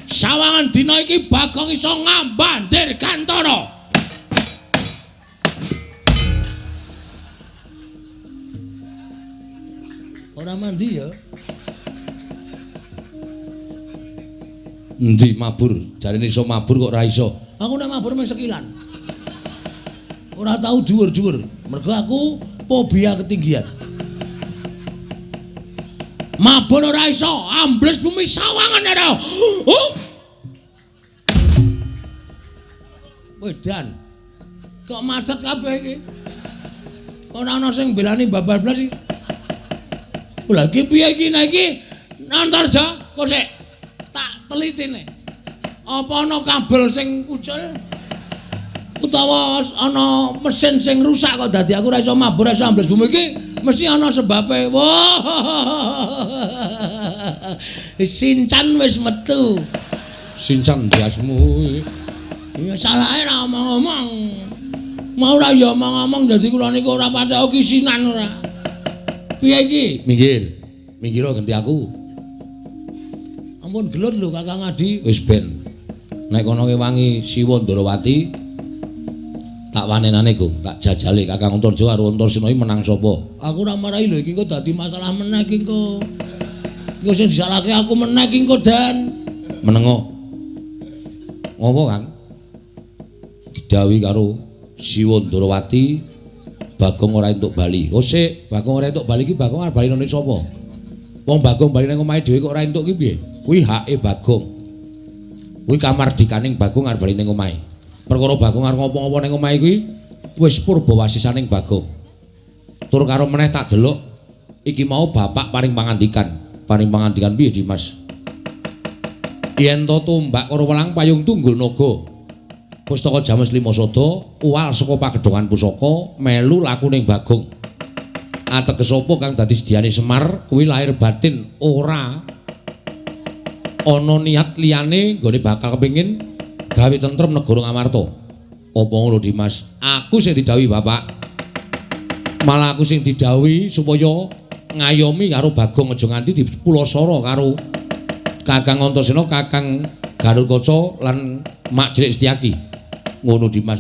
Sawangan dina iki Bagong iso ngambah Dirgantara. Ora mandi ya. Endi mabur? Jarene iso mabur kok ora iso. Aku nek mabur mung sekilan. Ora tau dhuwur-dhuwur. Mergo aku fobia ketinggian. Mabur ora iso, ambles bumi sawangan ora. Oh. Wedan. Kok macet kabeh iki? Ora ana sing mbelani babar blas iki. Lha iki piye iki nek iki? Antarja kok sik tak telitine. Apa ana kabel sing ucul? Utawa ana mesin sing rusak kok dadi aku ora iso mabur ora iso ambles bumi iki mesti ana sebabe. Wah. Sincan wis metu. Sincan biasmu. Ya salahe ora omong-omong. Mau ora ya omong-omong dadi kula niku ora patek kisinan ora. Piye iki? Minggir. Minggir ganti aku. Ampun gelut lho Kakang Adi. Wis ben. Nek kono ngewangi Siwa Ndarawati tak wanenane Gong, tak jajale Kakang Antarja karo Antarsena iki menang sapa? Aku ora marahi lho iki engko dadi masalah meneh iki engko. Engko sing disalahke aku meneh iki engko Dan. Menengo. Ngopo, Kang? Didhawuhi karo Siwa Ndarawati Bagong ora entuk bali. Oh sik, Bagong ora entuk bali iki Bagong arep bali nang sapa? Wong Bagong bali nang omahe dhewe kok ora entuk ki piye? Kuwi hake Bagong. Kuwi kamardikaning Bagong arep bali ning omahe. Perkara Bagong arep ngopo-ngopo ning omahe kuwi wis purba wasisaning Bagong. Tur karo meneh tak delok iki mau bapak paring pangandikan. Paring pangandikan piye Dimas? Yen to tombak karo welang payung tunggul naga. Pustaka James Lima Sada uwal saka pagedhongan pusaka melu lakuning Bagong. Ateges apa kang dadi sediane Semar kuwi lahir batin ora ana niat liyane nggone bakal kepengin gawe tentrem negara Ngamarta. Apa ngono Dimas? Aku sing didhawuhi bapak. Malah aku sing didhawuhi supaya ngayomi karo Bagong aja nganti dipulasara karo Kakang Antasena, Kakang Garukaca lan Mak Cilik Setyaki. Ngono Dimas.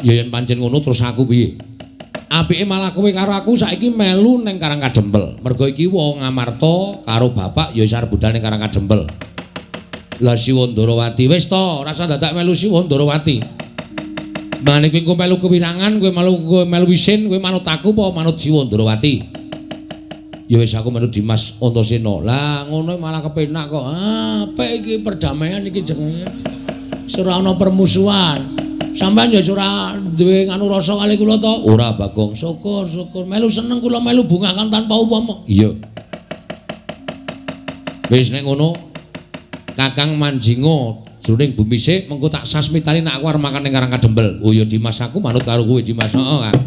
Ya yen pancen ngono terus aku piye? Apike malah kowe karo aku saiki melu ning Karang Kadempel. Mergo iki wong Ngamarta karo bapak ya wis arep budal ning Karang Kadempel. Lah Siwa Ndarawati wis to, ora usah dadak melu Siwa Ndarawati. Mane kowe engko melu kewirangan, kowe melu isin, kowe manut aku apa manut Siwa Ndarawati? Ya wis aku manut Dimas Antasena. Lah ngono malah kepenak kok. Ah, apik iki perdamaian iki jenenge. Ora ana permusuhan. Sampeyan ya ora duwe nganu rasa kali kula to? Ora, Bagong. Syukur, syukur. Melu seneng kula melu bungah kan tanpa upama. Iya. Wis nek ngono Kakang manjinga jroning bumi sik mengko tak sasmitani nek aku arep makan ning Karang Kadempel. Oh ya Dimas aku manut karo kowe Dimas. Heeh, Kang.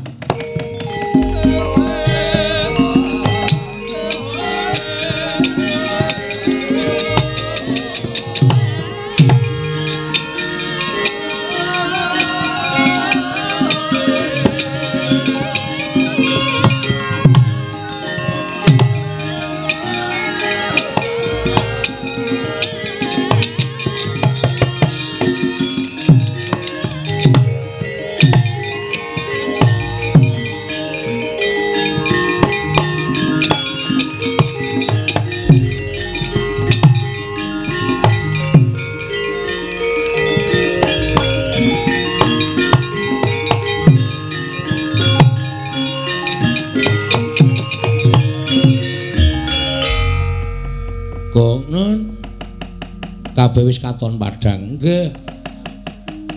Kabeh wis katon padhang. Nggih.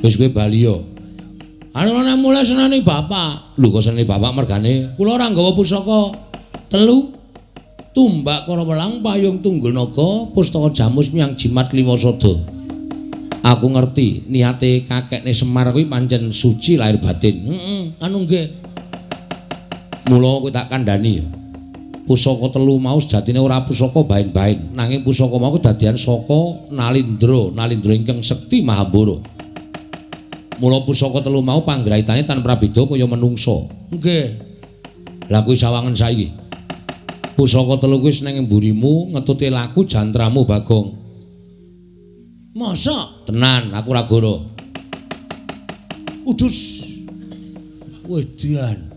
Wis kowe bali yo. Anu nek mulai seneni bapak. Lho kok seneni bapak mergane? Kula ora nggawa pusaka telu. Tumbak karo welang payung tunggul naga pustaka jamus miyang jimat lima sada. Aku ngerti niate kakekne Semar kuwi pancen suci lahir batin. Heeh, anu nggih. Mula kowe tak kandhani ya. Pusaka telu mau sejatine ora pusaka bain-bain, nanging pusaka mau kedadian saka Nalindra, Nalindra ingkang sekti Mahambara. Mula pusaka telu mau panggraitane tan prabeda kaya menungsa. Nggih. Lah kuwi sawangen saiki. Pusaka telu kuwi ning mburimu ngetuti laku jantramu Bagong. Masa? Tenan, aku ora goro. Udus. Wedian.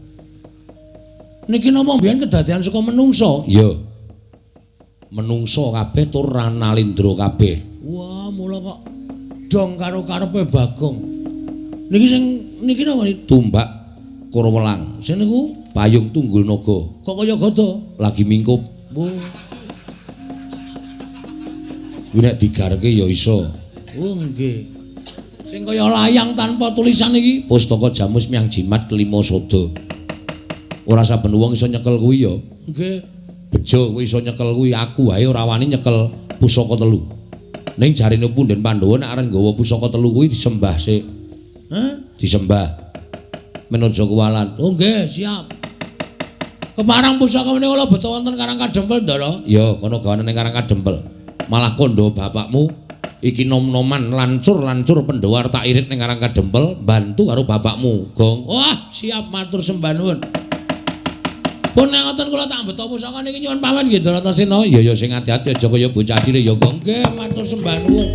Niki napa mbiyen kedadian saka menungsa? Iya. Menungsa kabeh tur Nalindra kabeh. Wah, mula kok dong karo karepe Bagong. Niki sing niki napa tumbak Kurawelang. Sing niku payung tunggul naga. Kok kaya gada? Lagi mingkup. Oh. Kuwi nek digarke ya iso. Oh nggih. Sing kaya layang tanpa tulisan iki pustaka Jamus Miang Jimat kelima sada. Ora saben wong iso nyekel kuwi ya. Nggih. Bejo kuwi iso nyekel kuwi, aku wae ora wani nyekel pusaka telu. Ning jarine punden Pandhawa nek arep nggawa pusaka telu kuwi disembah sik. Hah? Disembah. Men aja kuwalat. Oh nggih, siap. Keparang pusaka menika kula beto wonten Karang Kadempel, Ndara. Ya, kono gawane ning Karang Kadempel. Malah kandha bapakmu iki nom-noman lancur-lancur Pandhawa tak irit ning Karang Kadempel, bantu karo bapakmu, Gong. Wah, siap matur sembah nuwun. Pun nek ngoten kula tak beto pusaka niki nyuwun pamit nggih Bratasena. Ya ya sing ati-ati aja kaya bocah cilik ya, Gong. Nggih, matur sembah nuwun.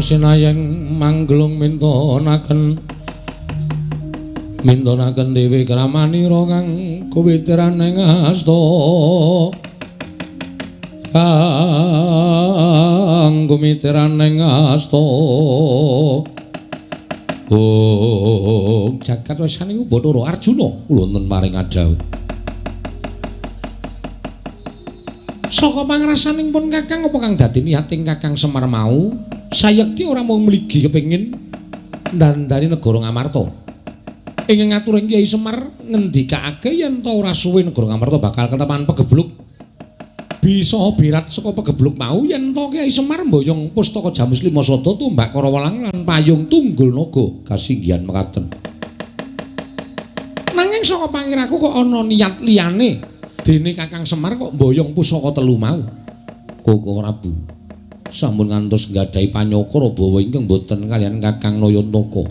Sinayeng mangglung mintonaken mintonaken dewi kramanira kang kuwitiran ing asta kang kumitiran ing asta. Oh, jagat wesaning Bathara Arjuna kula wonten paring adhawuh. Saka pangrasaning pun Kakang apa kang dadi niating Kakang Semar mau? Sayekti ora mung mligi kepengin ndandani negara Ngamarta. Ing ngaturing Kyai Semar ngendikake yen ta ora suwe negara Ngamarta bakal ketepan pegebluk. Bisa birat saka pegebluk mau yen ta Kyai Semar mboyong pustaka Jamus Lima Sada tumbak Karawelang lan payung tunggul naga kasinggihan mekaten. Nanging saka pangiraku kok ana niat liyane dene Kakang Semar kok mboyong pusaka telu mau. Koko Prabu sampun ngantos nggadahi panyokra bawa ingkang boten kaliyan Kakang Nayantaka.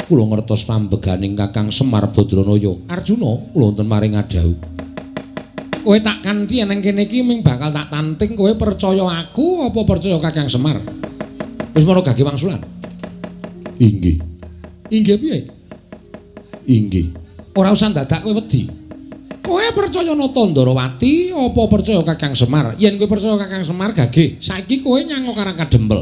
Kula ngertos pambeganing Kakang Semar Badranaya. Arjuna, kula wonten maring adhawuh. Kowe tak kanthi nang kene iki ming bakal tak tanting kowe percaya aku apa percaya Kakang Semar? Wis mara gage wangsulan. Inggih. Inggih piye? Inggih. Ora usah dadak kowe wedi. Kowe percaya Nata Ndarawati apa percaya Kakang Semar? Yen kowe percaya Kakang Semar gage, saiki kowe nyang Karang Kadempel.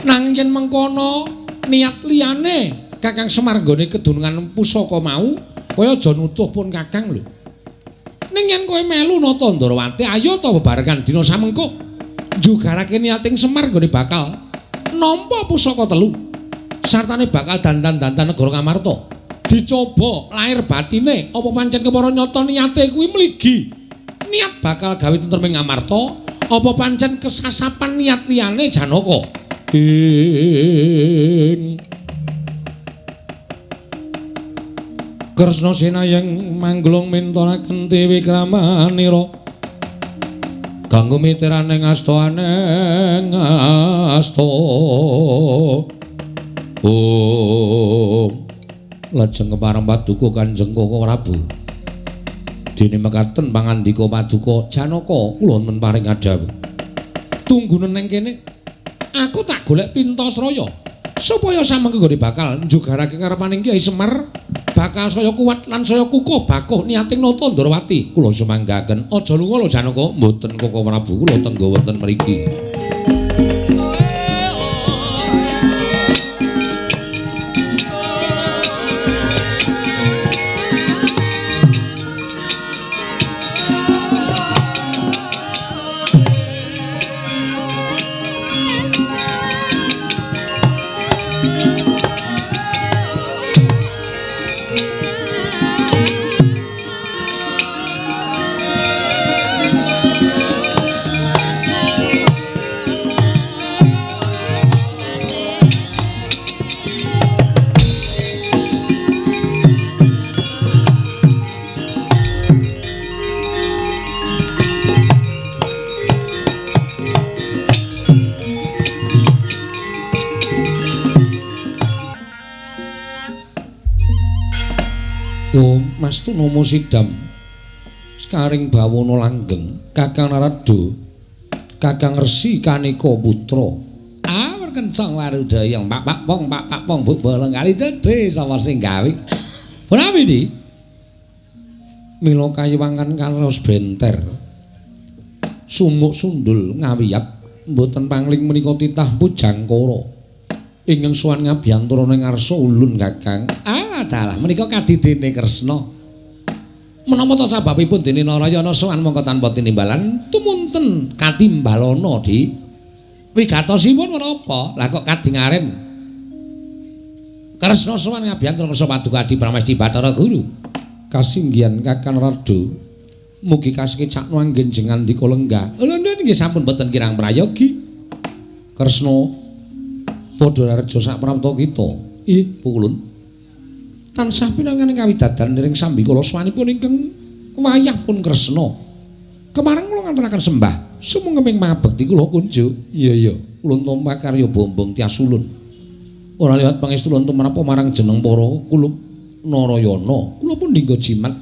Nang yen mengkono niat liyane Kakang Semar nggone kedunungan pusaka mau, kowe aja nutuh pun Kakang lho. Ning yen kowe melu Nata Ndarawati, ayo ta bebarengan dina samengko njugarake niating Semar nggone bakal nampa pusaka telu. Sartane bakal dandan-dandan negara Ngamarta. Dicoba lahir batine apa pancen kepara nyata niate kuwi mligi niat bakal gawe tentrem ing Ngamarta apa pancen kesasapan niat liyane Janaka. Ing Kresna sinayeng mangglung mintonaken tiwikramanira kanggo miteraning asta aneng asta. Om lajeng kepareng paduka Kanjeng Koko Prabu. Dene mekaten pangandika paduka Janaka kula men paring adhawuh. Tunggunen nang kene aku tak golek Pintasraya supaya samengko nggone bakal njugarake karepaning Kyai Semar bakal saya kuat lan saya kukuh bakuh niating nata Ndrawati. Kula sumanggaken. Aja lunga lho Janaka. Mboten Koko Prabu, kula tengga wonten mriki. Mas Tunomo Sidam Sekaring bawana langgeng Kakang Narada Kakang Resi Kaneka Putra. Ah werkencang warudayang pak pak pong pak pak pong buk bolong kali cedhe sapa sing gawe. Punawi di mila kayiwangan kalos benter sumuk sundul ngawiyat mboten pangling menika titah pujangkara ingkang sowan ngabiyantara ning ngarsa ulun Kakang. Ah dalah menika kadidene Kresna. Menapa ta sababipun dene Narayana sowan mongko tanpa tinimbalan tumunten katimbalana di wigatosipun menapa? Lah kok kadingaren Kresna sowan ngabiyantara kersa paduka Adi Pramesti Bathara Guru. Kasinggihan Kakang Narada mugi kasekecakno anggen jenengan ndika lenggah. Lho nggih sampun boten kirang prayogi. Kresna padha rareja sak prapta kita. Ih, pukulun. Tansah pinanganing kawidadan niring sambikala swanipun ingkang wayah pun Kresna. Kemareng kula ngaturaken sembah sumengkeming mabekti kula kunjuk. Iya iya, ulun tampa karya bombong tias ulun. Ora liwat pangestu ulun tumrap marang jeneng para kulup Narayana. Kula pun dinggo jimat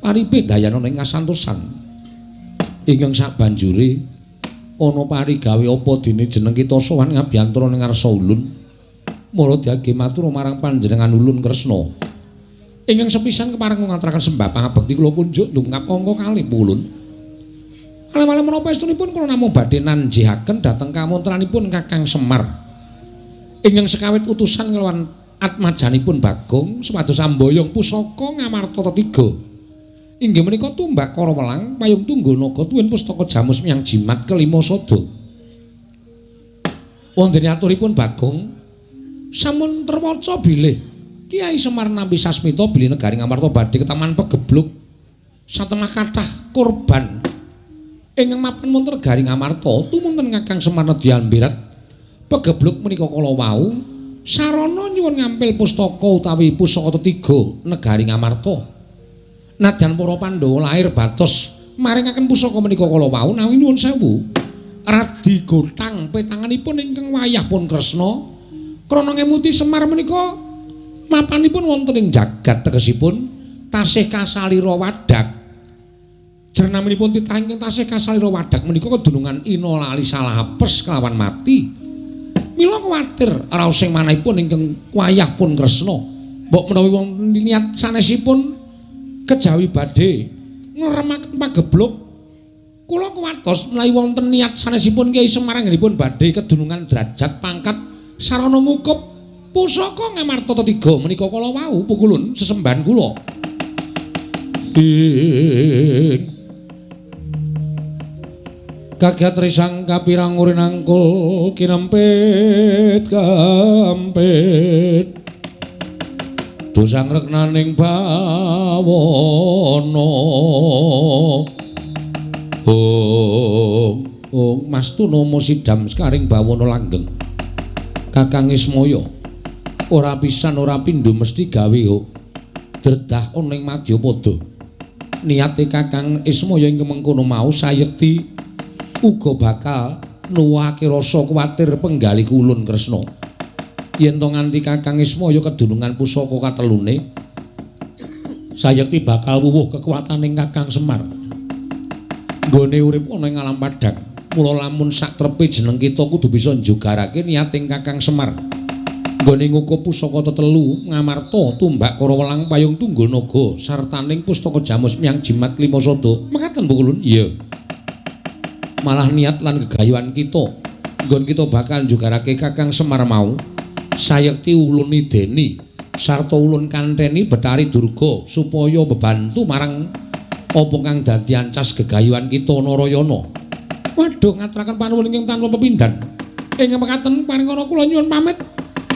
paripe dayana ing kasantosan. Ingkang sabanjure ana parigawe apa dene jeneng kita sowan ngabiyantara ning ngarsa ulun. Mula diage matur marang panjenengan ulun Kresna. Ingkang sepisan kepareng ngaturaken sembah pangabekti kula kunjuk ndungkap angka kalih ulun. Kalih-malih menapa estunipun kula namung badhe nanjihaken dhateng kamontranipun Kakang Semar. Ingkang sekawit utusan nglawan atmajanipun Bagong supados amboyong pusaka Ngamarta tetiga. Inggih menika tumbak Kara Welang payung tunggal naga tuwin pustaka jamus miyang jimat kelima sada. Wonten aturipun Bagong sampun terwaca bilih Kyai Semar nampi sasmita bilih negari Ngamarta badhe ketaman pegebluk satemah kathah korban ingkang mapan wonten negari Ngamarta tumunten Kakang Semar nedyan birat pegebluk menika kala wau sarana nyuwun ngampil pustaka utawi pusaka tetiga negari Ngamarta. Nadyan para Pandhawa lair batos maringaken pusaka menika kala wau nawi nyuwun sewu radi gotang petanganipun ingkang wayah pun Kresna krana ngemuti Semar menika mapanipun wonten ing jagat tegesipun tasih kasalira wadak. Jernaminipun titah ingkang tasih kasalira wadak menika kedunungan ina lali salah apes kelawan mati. Mila kuwatir raos sing manahipun ingkang wayah pun Kresna mbok menawi wonten niat sanesipun kejawi badhe ngremaken pagebluk kula kuwatos menawi wonten niat sanesipun Kyai Semar anggenipun badhe kedunungan derajat pangkat sarana ngukup pusaka Ngamarta tetiga menika kala wau pukulun sesembahan kula. Kagiat risang kapirang urinangkul kinempit kampit dosang reknaning bawana. Oh, oh Mas Tunomo Sidam sekaring bawana langgeng Kakang Ismaya ora pisan ora pindho mesti gawe ho. Dredah ana ing Madyapada. Niate Kakang Ismaya ing mengkono mau sayekti uga bakal nuwuhake rasa kuwatir penggalih ulun Kresna. Yen to nganti Kakang Ismaya kedunungan pusaka katelune, sayekti bakal wuwuh kekuwataning Kakang Semar. Nggone urip ana ing alam padhang. Mula lamun sak trepe jeneng kita kudu bisa njugarake niating Kakang Semar. Nggone ngukup pusaka tetelu Ngamarta, Tumbak Karawelang, Payung Tunggul Naga sartaning pustaka Jamus Miang Jimat Lima Sada. Mekaten Pukulun? Iya. Malah niat lan gegayuhan kita nggon kita bakal njugarake Kakang Semar mau sayekti ulun ideni sarta ulun kanteni Betari Durga supaya bebantu marang apa kang dadi ancas gegayuhan kita Narayana. Waduh, ngaturaken panuwun ingkang tanpa pepindhan. Ing mekaten paringana kula nyuwun pamit.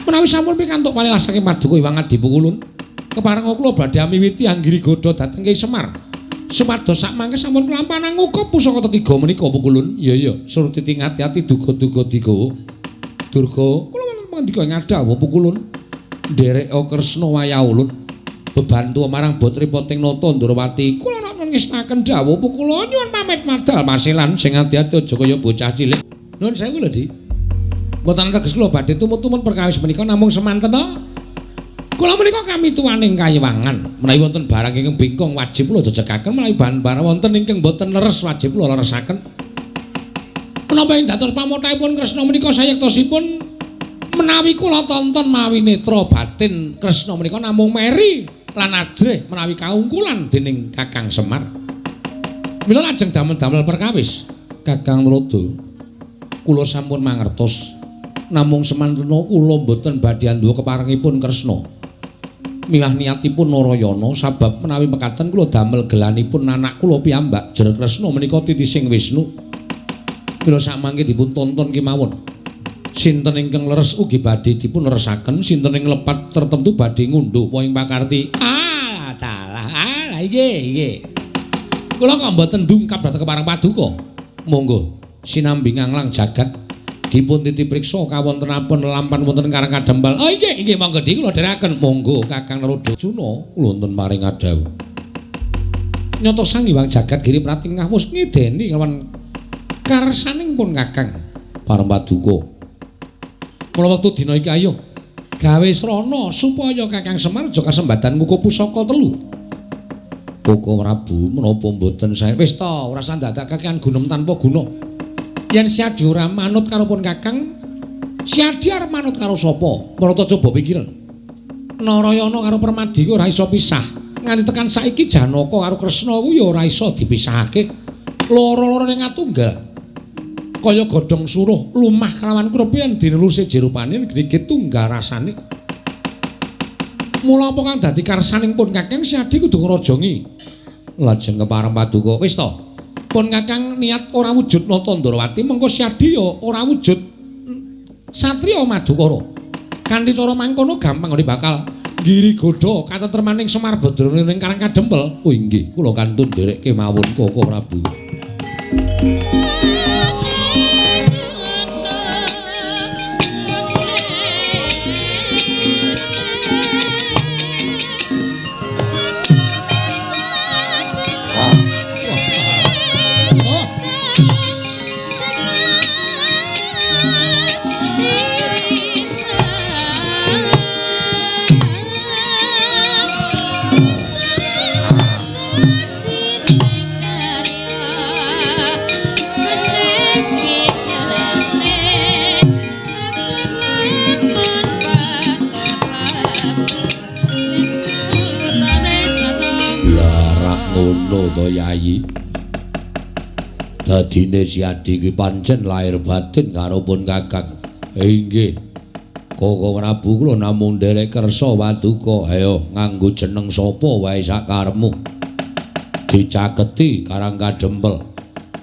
Menawi sampun pikantuk palilah saking paduka Hyang Adi Pukulun, keparenga kula badhe miwiti anggiri godha dhateng Ki Semar. Supados sak mangke sampun kelampanan ngukup pusaka tetiga menika Pukulun. Iya iya, surtiti ngati-ati duga-duga digawa. Durga, kula wonten pangandika ing adhawuh Pukulun. Ndereka Kresna wayah ulun bebantu marang botripoting nata Ndrawati. Kula ngestaken dawuh Pukulun nyuwun pamit madal masilan sing ati-ati aja kaya bocah cilik. Nuwun sewu lho, Dik. Mboten teges kula badhe tumut-tumut perkawis menika namung semanten to. Kula menika kami tuwaning kayiwangan. Menawi wonten barang ingkang bengkong wajib kula jejekaken, menawi barang wonten ingkang boten leres wajib kula leresaken. Menapa ing dados pamothahipun Kresna menika sayektosipun menawi kula tonton mawi netra batin Kresna menika namung meri lan ajrih menawi kaungkulan dening Kakang Semar. Mila lajeng damel-damel perkawis Kakang Narada. Kula sampun mangertos namung semantena kula mboten badhe anduwa keparengipun Kresna. Milah niatipun Narayana sabab menawi mekaten kula damel gelanipun anak kula piyambak jer Kresna menika titising Wisnu. Mila samangke dipun tonton kemawon. Sinten ingkang leres ugi badhe dipun leresaken, sinten ing lepat tertentu badhe ngundhup ing pakarti. Ah, dalah, ah, nggih, nggih. Kula kok mboten dungkap dhateng kepareng paduka. Monggo sinambi nganglang jagat dipun titipriksa kawontenapun lampan wonten Karang Kadempel. Oh nggih, nggih monggo dik kula dherekaken. Monggo Kakang Narada Juna kula wonten paring adhawuh. Nyata Sang Hyang Jagat Giri Pratingah wis ngideni kelawan karsaning pun Kakang pareng paduka. Mula wektu dina iki ayo gawe srana supaya Kakang Semar aja kasembadan ngukup pusaka telu. Koko Prabu menapa mboten sae? Wis ta, ora usah ndadak kakean gunem tanpa guna. Yen Siadi ora manut karo pun Kakang, Siadi arep manut karo sapa? Marata coba pikiran. Narayana karo Permadi ora iso pisah. Nganti tekan saiki Janaka karo Kresna kuwi ya ora iso dipisahake. Loro-lorone ngatunggal. Kaya godhong suruh lumah kelawan krepe yen dineluse jerupane gede tunggal rasane. Mula apa kang dadi karsaning pun Kakang Siadi kudu ngrajangi. Lajeng kepareng paduka, wis to. Pun Kakang niat ora wujud nata Ndrawati, mengko Siadi ya ora wujud satriya Madukara. Kanthi cara mangkono gampang ngene bakal nggiri godha katentremaning Semar Badrana ning Karang Kadempel. Oh inggih, kula kantun nderek kemawon Koko Prabu. Ngono to Yayi. Dadine Siadi kuwi pancen lahir batin karo pun Kakang. Inggih. Koko Prabu kula namung nderek kersa paduka. Ayo nganggo jeneng sapa wae sakarepmu. Dicaketi Karang Kadempel.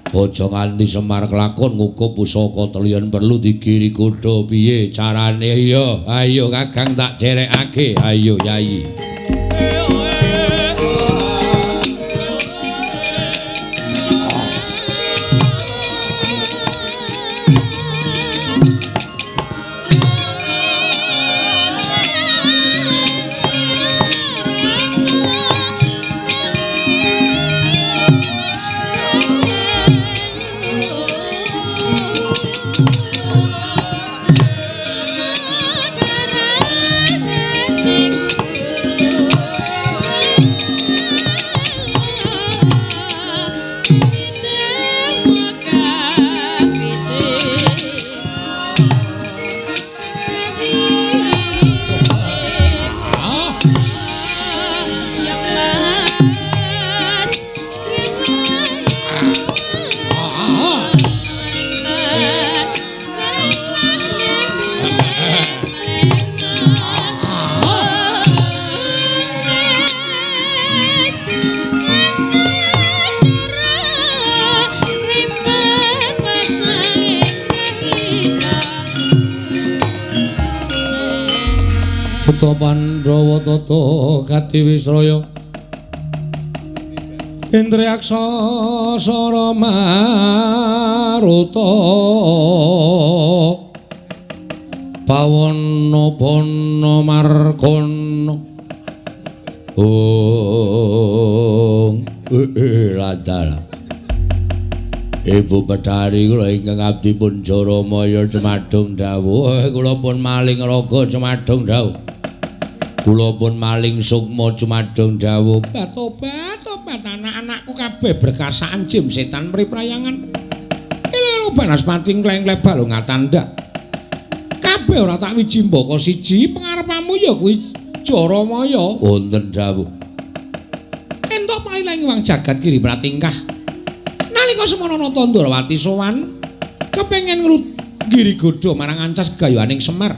Aja nganti Semar kelakon ngukup pusaka telu yen perlu digiri godha piye carane ya. Ayo Kakang tak derekake. Ayo Yayi. Kutha Pandhawa tata katiwisraya Indriyaksa sara maruta Pawana bana margana Ong ladala Ibu Bedari kula ingkang abdi pun Jaramaya cumadung dawuh kula pun maling raga cumadung dawuh kula pun maling sukma cumadung dawuh Tobat anak-anakku kabeh berkasaan jim setan mriprayangan lho banaspati ngleng-ngleng balung ngatandak kabeh ora tak wiji mbaka siji pengarepamu ya kuwi Jaramaya wonten dawuh entuk palilang wang jagat kiri pratingkah nalika semono nata Ndrawati sowan kepengin ngrugiri godha marang ancas gegayuhaning Semar.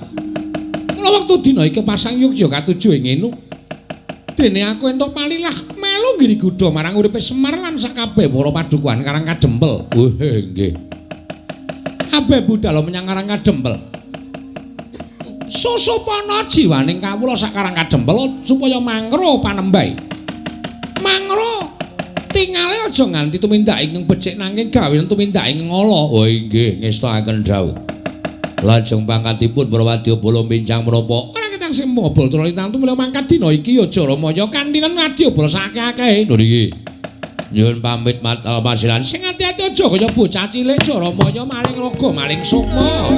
Mula wektu dina iki pasang yugya katuju ing ngene. Dene aku entuk palilah melu nggiri godha marang uripe Semar lan sakabeh para padukuhan Karang Kadempel. Wah nggih. Kabeh budal menyang Karang Kadempel. Susupana jiwaning kawula sak Karang Kadempel supaya mangro panembahe. Mangro tingale aja nganti tumindak ingkang becik nanging gawe tumindak ingkang ala. Oh inggih ngestakaken dawuh. Lajeng pangkatipun para wadyabala mincang menapa? Ora ketang sing mobol trolitan tumula mangkat dina iki ya Jaramaya kantinan wadyabala sakake-akehe. Lho niki. Nyuwun pamit matal pasiran sing ati-ati aja kaya bocah cilik Jaramaya maling raga maling sukma.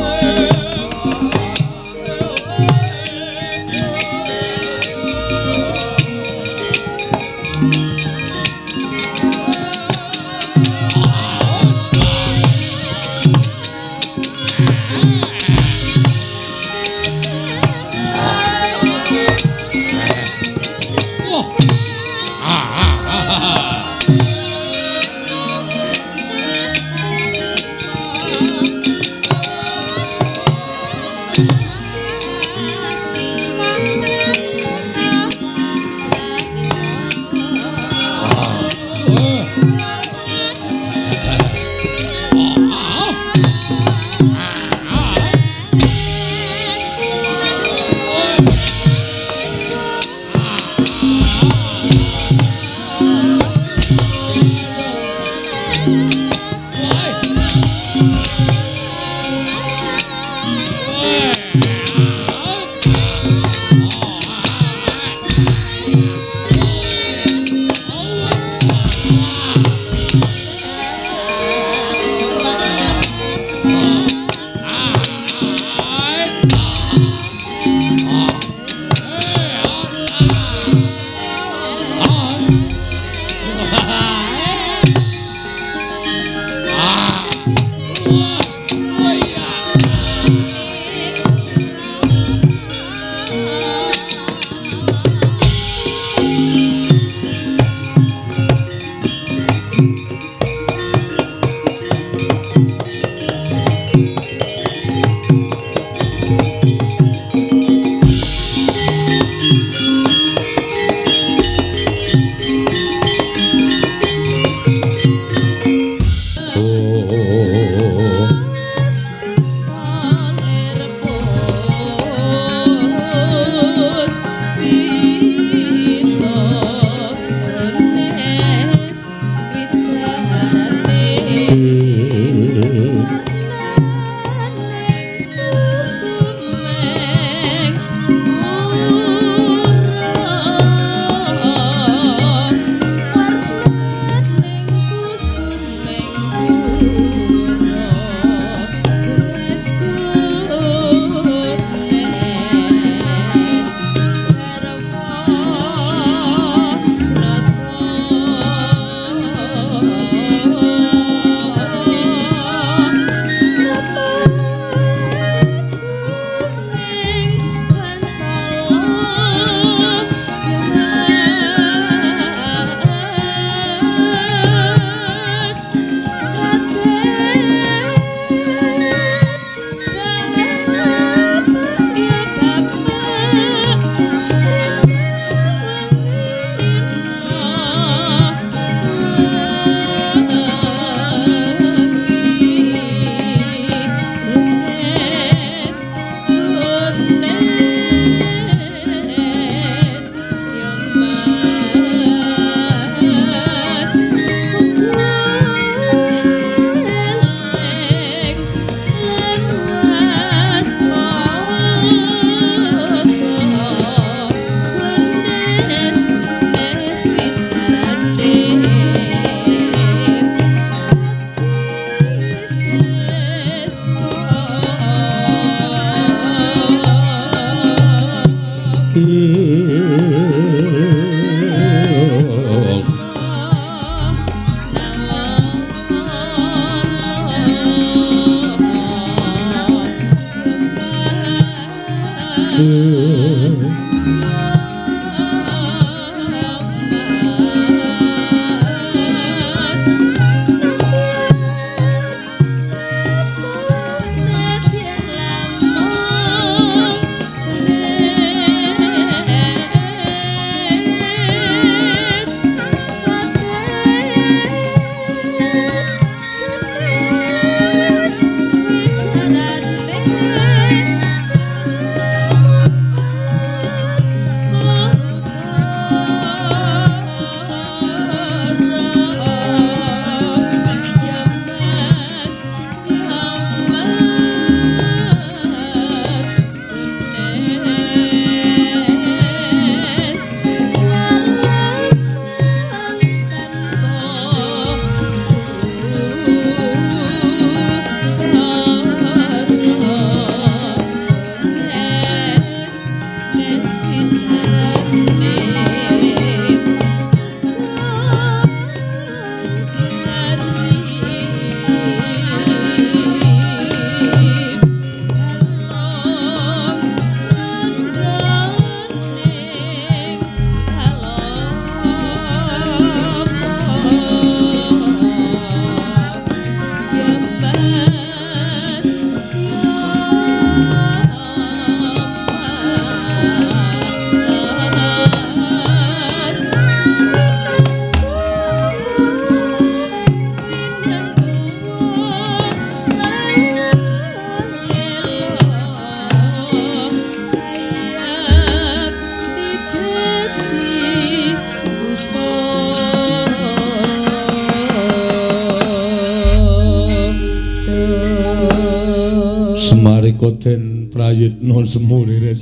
Semarika den prayitna semuriris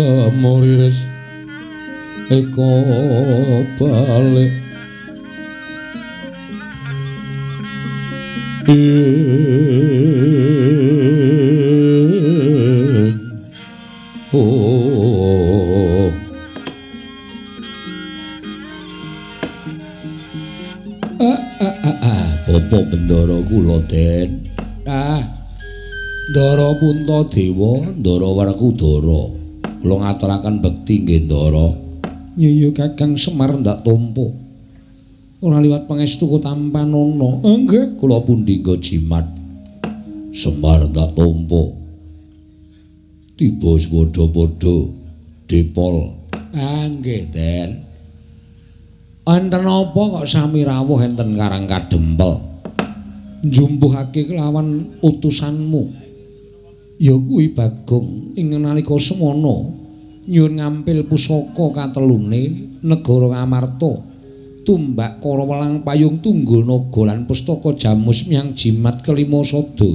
semuriris eka balik oh Bapak Bendara kula Den. Ah. Ndara Puntadewa, Ndara Werkudara. Kula ngaturaken bekti nggih Ndara. Iya Kakang Semar ndak tampa. Ora liwat pangestu tampanana. Nggih, kula pundi nggo jimat. Semar ndak tampa. Tiba padha-padha depol. Ah nggih Den. Enten apa kok sami rawuh enten Karang Kadempel? Njumpuhake kelawan utusanmu. Ya kuwi Bagong ing nalika semana nyuwun ngampil pusaka katelune negara Ngamarta, tumbak Kara Welang Payung Tunggul Naga lan pustaka Jamus Myang Jimat kelima sada.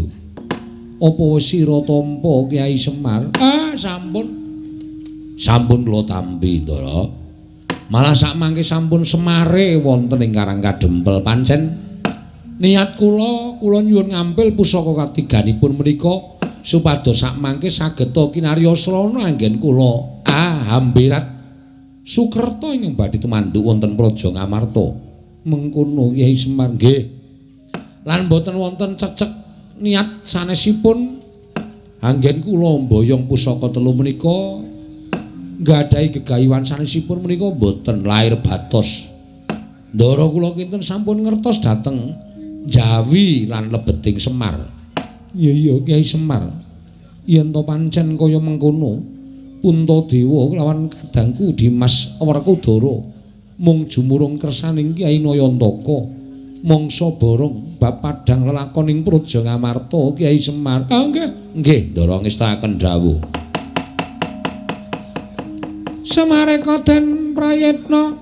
Apa wis sira tampa Kyai Semar? Ah, sampun. Sampun kula tampi, Ndara. Malah sakmangke sampun semare wonten ing Karang Kadempel. Pancen niat kula, kula nyuwun ngampil pusaka katiganipun menika supados sakmangke sageta kinarya srana anggen kula hambirat sukerta ingkang badhe tumanduk wonten Praja Ngamarta. Mengkono Kyai Semar nggih. Lan boten wonten cecek niat sanesipun anggen kula mboyong pusaka telu menika nggadahi gegayuhan sanesipun menika mboten lair batos. Ndara kula kinten sampun ngertos dhateng Jawi lan lebeting Semar. Iya iya Kyai Semar. Yen to pancen kaya mengkono, Puntadewa kelawan kadangku Dimas Werkudara mung jumurung kersaning Kyai Nayantaka mangsa borong bab padhang lelakoning Praja Ngamarta Kyai Semar. Ah nggih, nggih ndara ngestakaken dawuh. Semareka den prayitna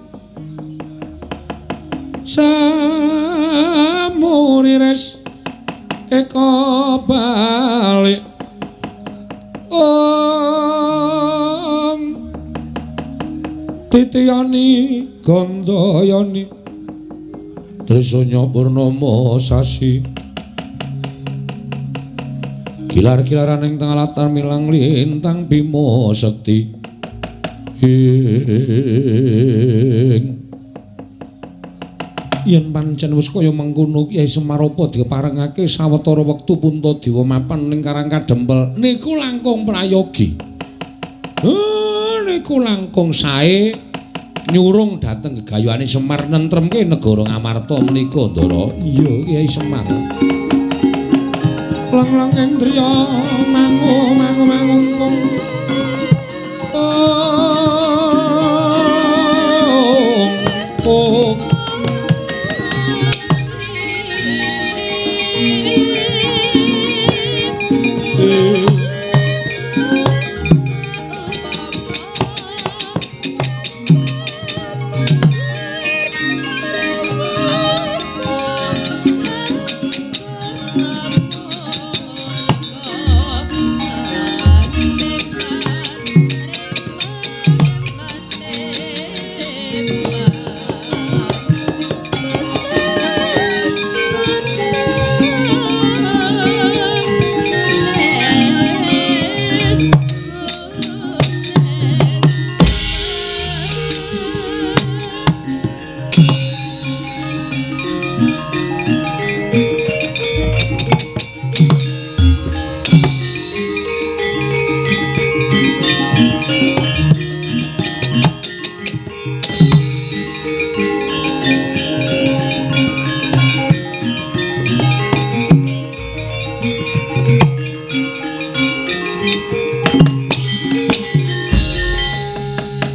samuriris eka balik om titiyani gandayani trisanya purnama sasi kilar-kilaran ing tengah latar milang lintang bima sekti ing Yen pancen wis kaya mengkono Kyai Semar apa diparengake sawetara wektu Puntadewa mapan ning Karang Kadempel niku langkung prayogi. Niku langkung sae nyurung dhateng gegayuhane Semar nentremke negara Ngamarta menika, Ndara. Iya, Kyai Semar. Lang-lang endriya mangu mangu mangungkung. Oh.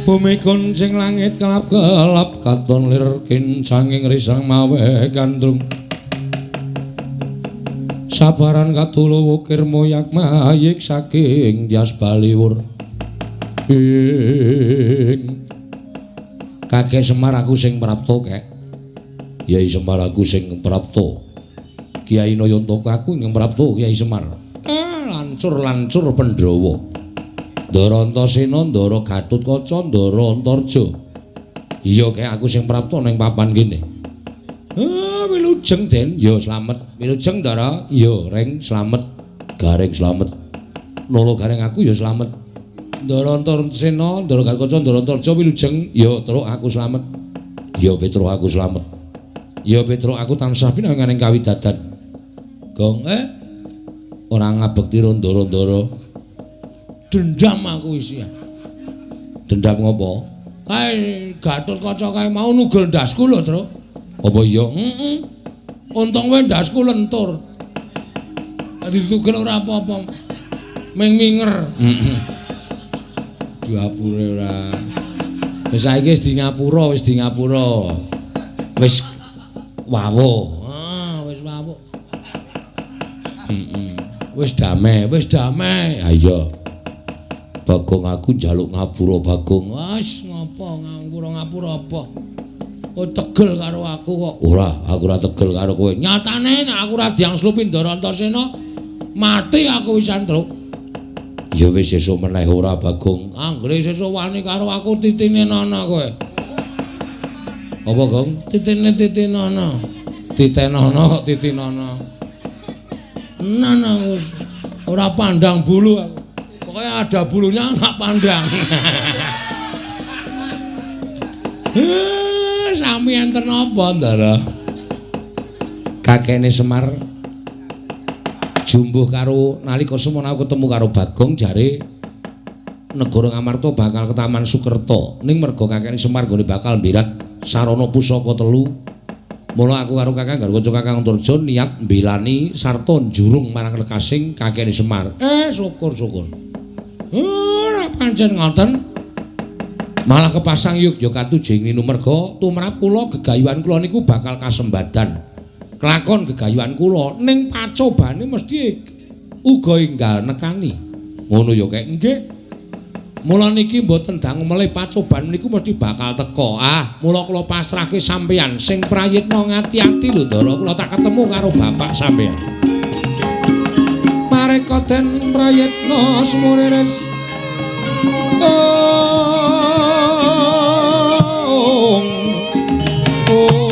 Bumi kuncing langit kelap-kelap katon lir kincanging risang mawe gandrung. Sabaran katulu wukir moyak mayik saking Dyas Baliwur. Ing Kakek Semar aku sing prapta kek. Kyai Semar aku sing prapta. Kyai Nayantaka aku ing prapta Kyai Semar. Lancur-lancur Pandhawa. Ndara Antasena, Ndara Gatotkaca, Ndara Antarja. Iya kek aku sing prapta ning papan kene. Wilujeng Den, ya slamet. Wilujeng Ndara, ya Reng slamet. Gareng slamet. Nolo gareng aku ya slamet. Ndara Antasena, Ndara Gatotkaca, Ndara Antarja wilujeng, ya Truk aku slamet. Ya Petruk aku slamet. Ya Petruk aku tansah pinanganing kawidadan. Gong ora ngabekti ndara-ndara. Dendam aku isi. Dendam ngopo? Kae Gatotkaca kae mau nugel ndasku lho, Truk. Apa iya? Heeh. Untung wae ndasku lentur. Dadi tugel ora apa-apa. Ming minger. Heeh. Diapure ora. Wis saiki wis di ngapura, wis di ngapura. Wis wawuh. Ah, wis wawuh. Heeh. Wis damai, wis damai. Ha iya. Bagong aku njaluk ngapura Bagong. Wis ngopo ngapura-ngapura apa? Oh tegel karo aku kok. Ora, aku ora tegel karo kowe. Nyatane nek aku ora diangslupi Ndara Antasena, mati aku wisan, Truk. Ya wis sesuk meneh ora Bagong. Anggere sesuk wani karo aku titine nana kowe. Apa, Gong? Titine titinana. Titenana kok titinana. Nana wis ora pandang bulu aku. Pokoknya ada bulunya nggak pandang. Sami enten apa, Ndara? Kakekne Semar jumbuh karo nalika semono aku ketemu karo Bagong jare negara Ngamarta bakal ke Taman Sukerta. Ning merga kakekne Semar nggone bakal mbirat sarana pusaka telu. Mula aku karo Kakang Garwa Kakang Antarja niat mbelani sarta njurung marang lekasing kakekne Semar. Syukur-syukur. Ora pancen ngoten. Malah kepasang yogya katujeng ninu merga tumrap kula gegayuhan kula niku bakal kasembadan. Kelakon gegayuhan kula ning pacobane mesti uga enggal nekani. Ngono ya kek nggih. Mula niki mboten dangu melih pacoban niku mesti bakal teka. Ah, mula kula pasrahke sampeyan sing prayitna ngati-ati lho Ndara, kula tak ketemu karo bapak sampeyan. Mareka den prayitna sumurires. Oh. Oh.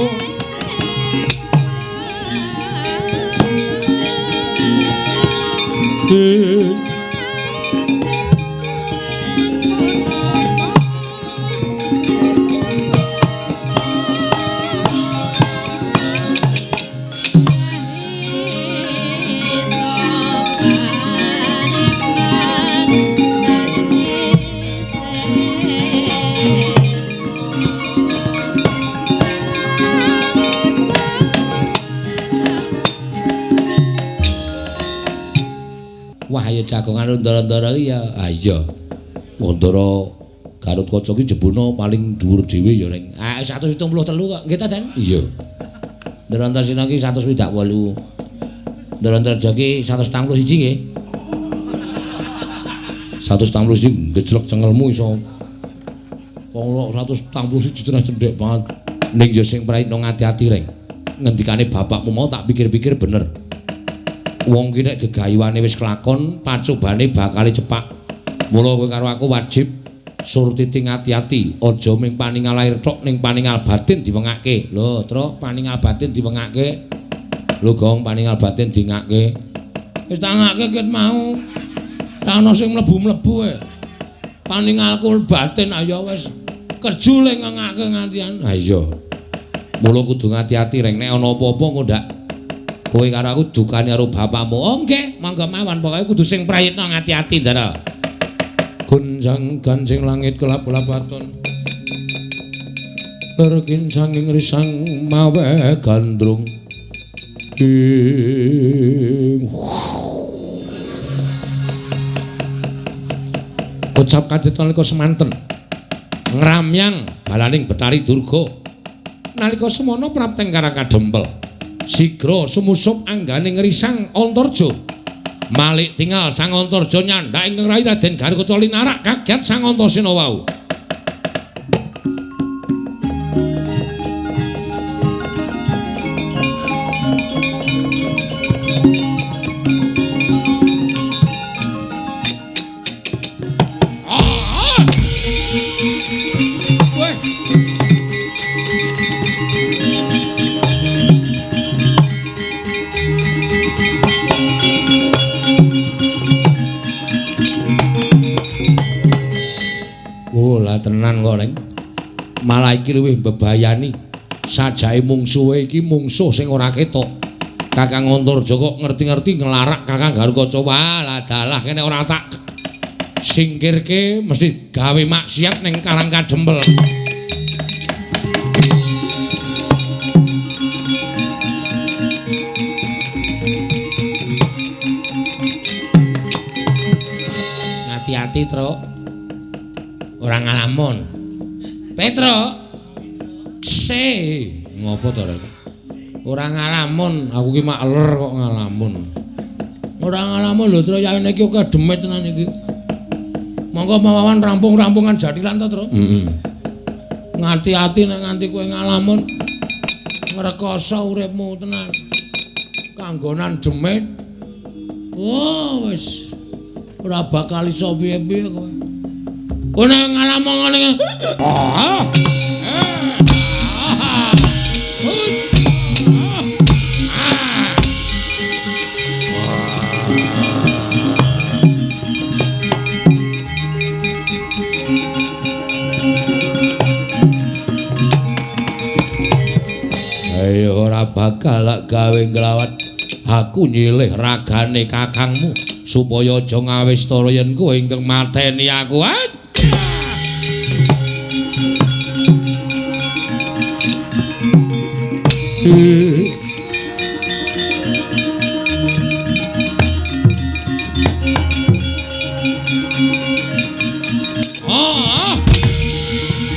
Jagongan Ndara-ndara iki ya. Ah iya. Ndara Gatot Kaca ki jebuna paling dhuwur dhewe ya ring. Ah 173 kok. Nggih ta, Den? Iya. Ndara Antasena ki 168. Ndara Antarja ki 141 nggih. 141 gejlek cengelmu iso. Wong 141 tenan cendhek banget. Ning ya sing prayitna ngati-ati reng. Ngendikane bapakmu mau tak pikir-pikir bener. Wong ki nek gegayuhane wis kelakon, pacobane bakal cepak. Mula kowe karo aku wajib surtiti ngati-ati, aja ming paningal lahir tok ning paningal batin diwengake. Lho, Truk, paningal batin diwengake. Lho, Gong, paningal batin dingake. Wis tak ngake ket mau. Tak ana sing mlebu-mlebu e. Paningalku batin ayo wis kerju le ngengake ngantian. Ha iya. Mula kudu ngati-ati reng nek ana apa-apa engko ndak kowe karo aku dukane karo bapakmu. Oh nggih, monggo mawon pokoke kudu sing prayitna ngati-ati, Ndara. Gonjang ganjing langit kelap-kelap waton. Lerkin sanging risang mawe gandrung. Ing kocap kadet nalika semanten ngramyang balaning Betari Durga. Nalika semono prapteng Karang Kadempel sigra sumusup anggane ngrisang Antarja. Malik tingal Sang Antarja nyandak ing rai Raden Garukaca linarak kaget Sang Antasena wau. Tenan kok, Reng. Malah iki luwih mbebayani. Sajake mungsuhe iki mungsuh sing ora ketok. Kakang Antarja kok ngerti-ngerti nglarak Kakang Garukaca. Wah, lah dalah kene ora tak singkirke mesti gawe maksiat ning Karang Kadempel. Ngati-ati, Truk. Ora ngalamun. Petro. Se, ngopo to, Rek? Ora ngalamun, aku ki makler kok ngalamun. Ora ngalamun lho, Tru, yaene iki akeh demit tenan iki. Monggo mawawan rampung-rampungan jathilan to, Tru? Heeh. Ngati-ati nek nganti kowe ngalamun ngrekoso uripmu tenan. Kanggonan demit. Wah, wis ora bakal iso piye-piye kowe. Kowe nek ngalamun ngene. Ah. Ayo ora bakal gawe nglawat. Aku nyilih ragane kakangmu supaya aja ngawistara yen kowe ingkang mateni aku. Ah,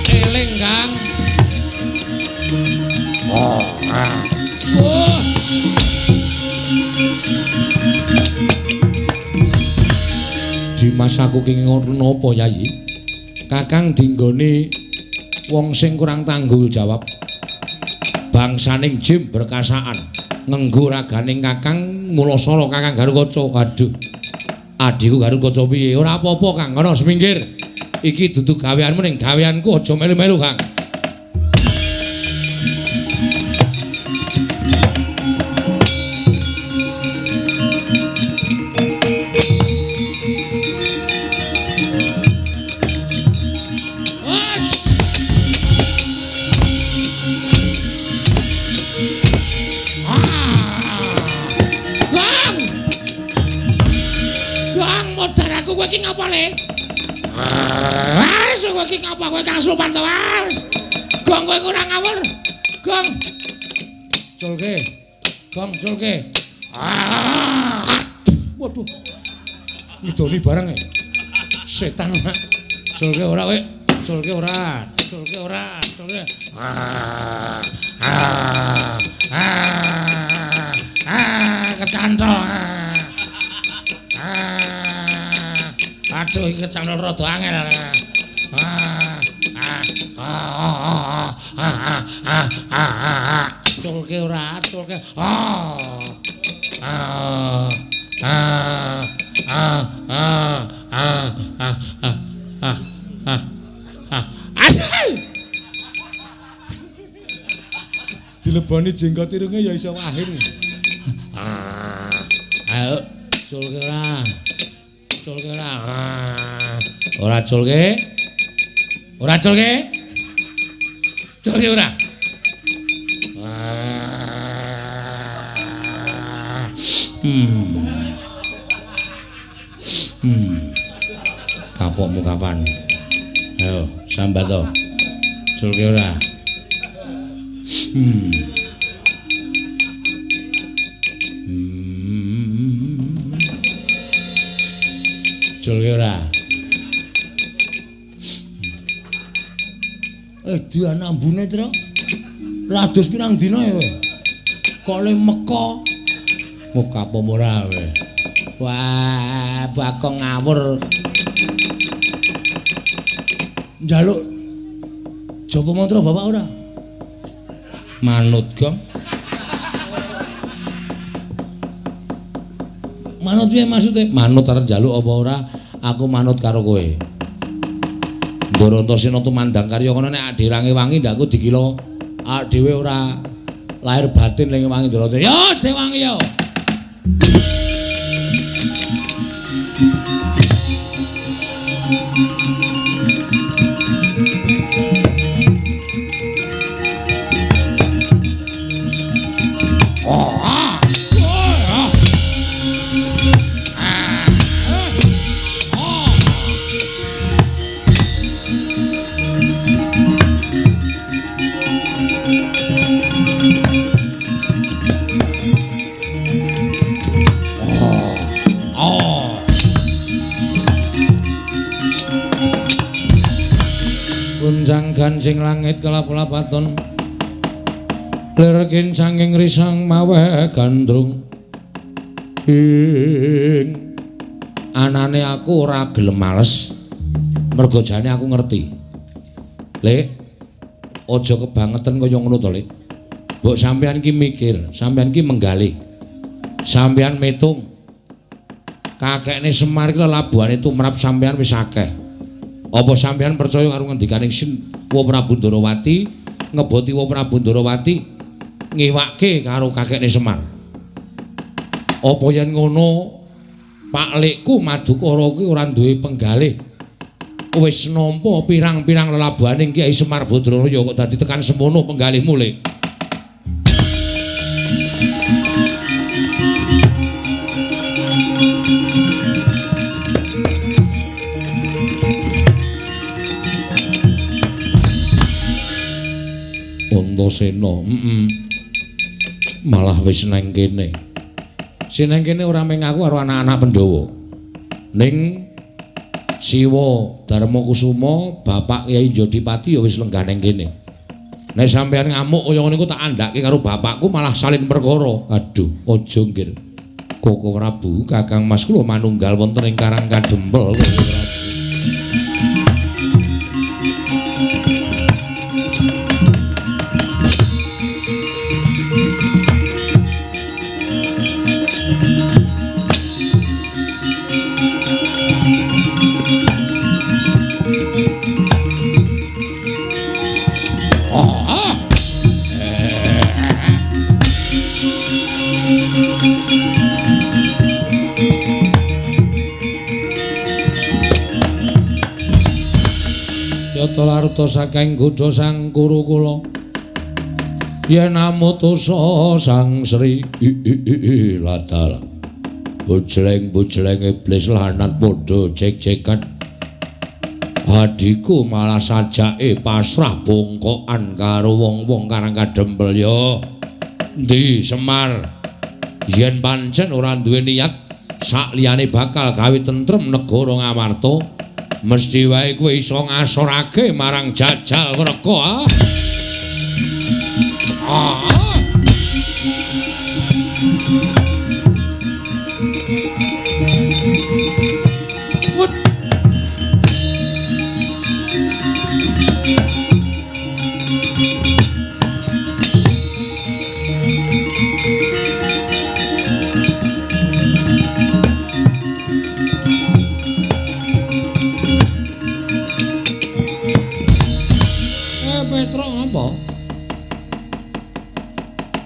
eling Kang. Ah. Oh. Dimas aku ki ngono napa Yayi? Kakang dinggone wong sing kurang tanggung jawab. Bangsaning jim berkasaan ngenggo raganing Kakang mulasara Kakang Garukaca. Aduh. Adhiku Garukaca piye? Ora apa-apa Kang, kono semingkir. Iki dudu gaweanmu ning gaweanku aja melu-melu Kang. Kowe iki ngapa le? Wes kowe iki ngapa kowe kang slupan to wes. Gong kowe ora ngawur. Gong. Culke. Gong culke. Waduh. Ngidoni bareng. Setan. Culke ora kowe. Culke ora. Culke ora. Culke. Ah. Ah. Ah. Ah, kecantol. Ah. Aduh, iki kecantol rada angel. Ah. Ah. Ah. Ah. Ah. Ah. Ah. Culke ora, culke. Ah. Ah. Ah. Ah. Ah. Ah. Ah. Ah. Ah. Ah. Ah. Asal. Dileboni jenggot irunge ya iso akhir. Ah. Ayo, culke ora. Culke ora. Ora culke. Ora culke. Culke ora. Kapokmu kapan? Ayo, sambat to. Culke ora. Culke ora. Dia nambune, Tru. Rados pirang dina ya kowe? Kok le meka? Muka apa ora kowe? Wah, Bagong ngawur. Njaluk japa mantra bapak ora? Manut, Gong. Manut piye maksude? Manut arep njaluk apa ora? Aku manut karo kowe. Ndara Antasena tumandang karya kono nek adirange wangi ndakku dikira awake dhewe ora lahir batin ning wangi Ndara. Ya, dewangi ya. Gancing langit kelap-lapaton lir kincanging risang maweh gandrung ing anane aku ora gelem males mergo jane aku ngerti. Lek aja kebangetan kaya ngono to, Lek. Mbok sampeyan ki mikir, sampeyan ki menggalih, sampeyan metung kakekne Semar ki lelabuhane tumrap sampeyan wis akeh. Apa sampeyan percaya karo ngendikane Sin Wa Prabu Ndarawati ngeboti Wa Prabu Ndarawati ngiwake karo kakekne Semar? Apa yen ngono Pak Lekku Madukara kuwi ora duwe penggalih, wis nampa pirang-pirang lelabuhaning Kyai Semar Badraya kok dadi tekan semono penggalihmu, Lek? Antasena, malah wis nang kene. Sing nang kene ora mung aku karo anak-anak Pandhawa. Ning Siwa Darma Kusuma, Bapak Kyai Jodipati ya wis lenggah nang kene. Nek sampeyan ngamuk kaya ngene iku tak andhake karo bapakku malah salin perkara. Aduh, aja nggir. Koko Prabu, Kakang Mas kula manunggal wonten ing Karang Kadempel. Koko Prabu. Yata saking godha sang Kurukula yen amutusa sang Sri ladal bujleng-bujleng iblis lanat padha jek-jekan adhiku malah sajake pasrah bongkokan karo wong-wong Karang Kadempel. Ya endi Semar yen pancen ora duwe niat Sakliyane bakal gawe tentrem negara Ngamarta, mesti wae kowe iso ngasorake marang Jajal Wreka. Ah. Ah.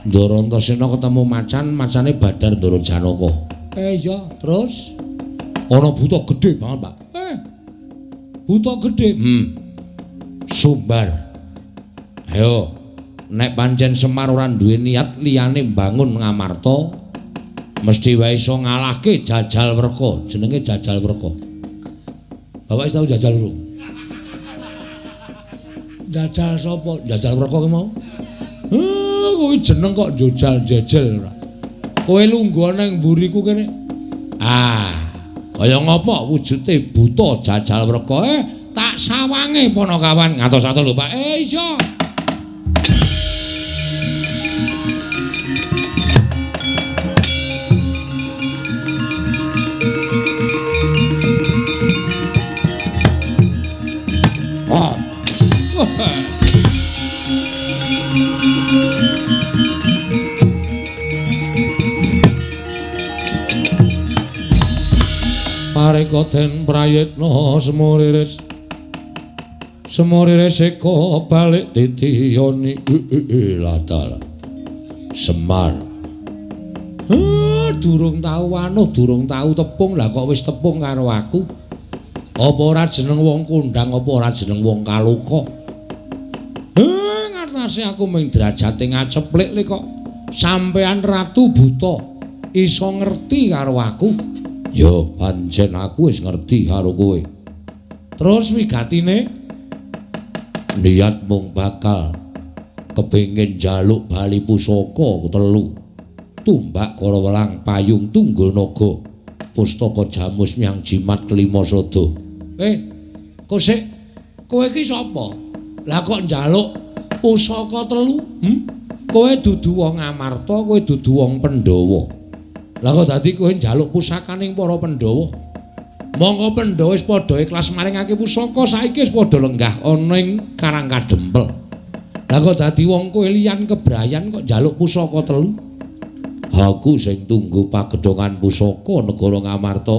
Ndara Antasena ketemu macan, macane Badar Ndara Janaka. Iya, terus ana buta gedhe banget, Pak. Buta gedhe. Sumbar. Ayo, nek pancen Semar ora duwe niat liyane mbangun Ngamarta, mesti wae iso ngalahke Jajal Wreka. Jenenge Jajal Wreka. Bapak wis tau jajal urung? Jajal sapa? Jajal Wreka ki mau? Kowe jeneng kok njojal jejel ora. Kowe lungguh nang mburiku kene. Ah, kaya ngapa wujude buta Jajal Wreka? Tak sawange Panakawan ngatos-atos lho, Pak. Iya. Ah. Pareka den prayitna semuriris semuriris eka balik titiyoni latala Semar. Durung tau anuh, durung tau tepung, lah kok wis tepung karo aku. Apa ora jeneng wong kondang, apa ora jeneng wong kaloka? Ngatasi aku ming derajate ngaceplik le kok sampean ratu buta iso ngerti karo aku. Ya pancen aku wis ngerti karo kowe. Terus wigatine niat mung bakal kepengin njaluk bali pusaka telu. Tumbak Karawelang payung tunggul naga pustaka jamus nyang jimat kelima sada. Kosik kowe iki sapa? Lah kok njaluk pusaka telu? Kowe dudu wong Amarta, kowe dudu wong Pandhawa. Lah kok dadi kowe njaluk pusakaning para Pandhawa? Monggo Pandhawa wis padha ikhlas maringake pusaka, saiki wis padha lenggah ana ing Karang Kadempel. Lah kok dadi wong kowe liyan kebrayan kok njaluk pusaka telu? Aku sing tunggu pagedhongan pusaka negara Ngamarta.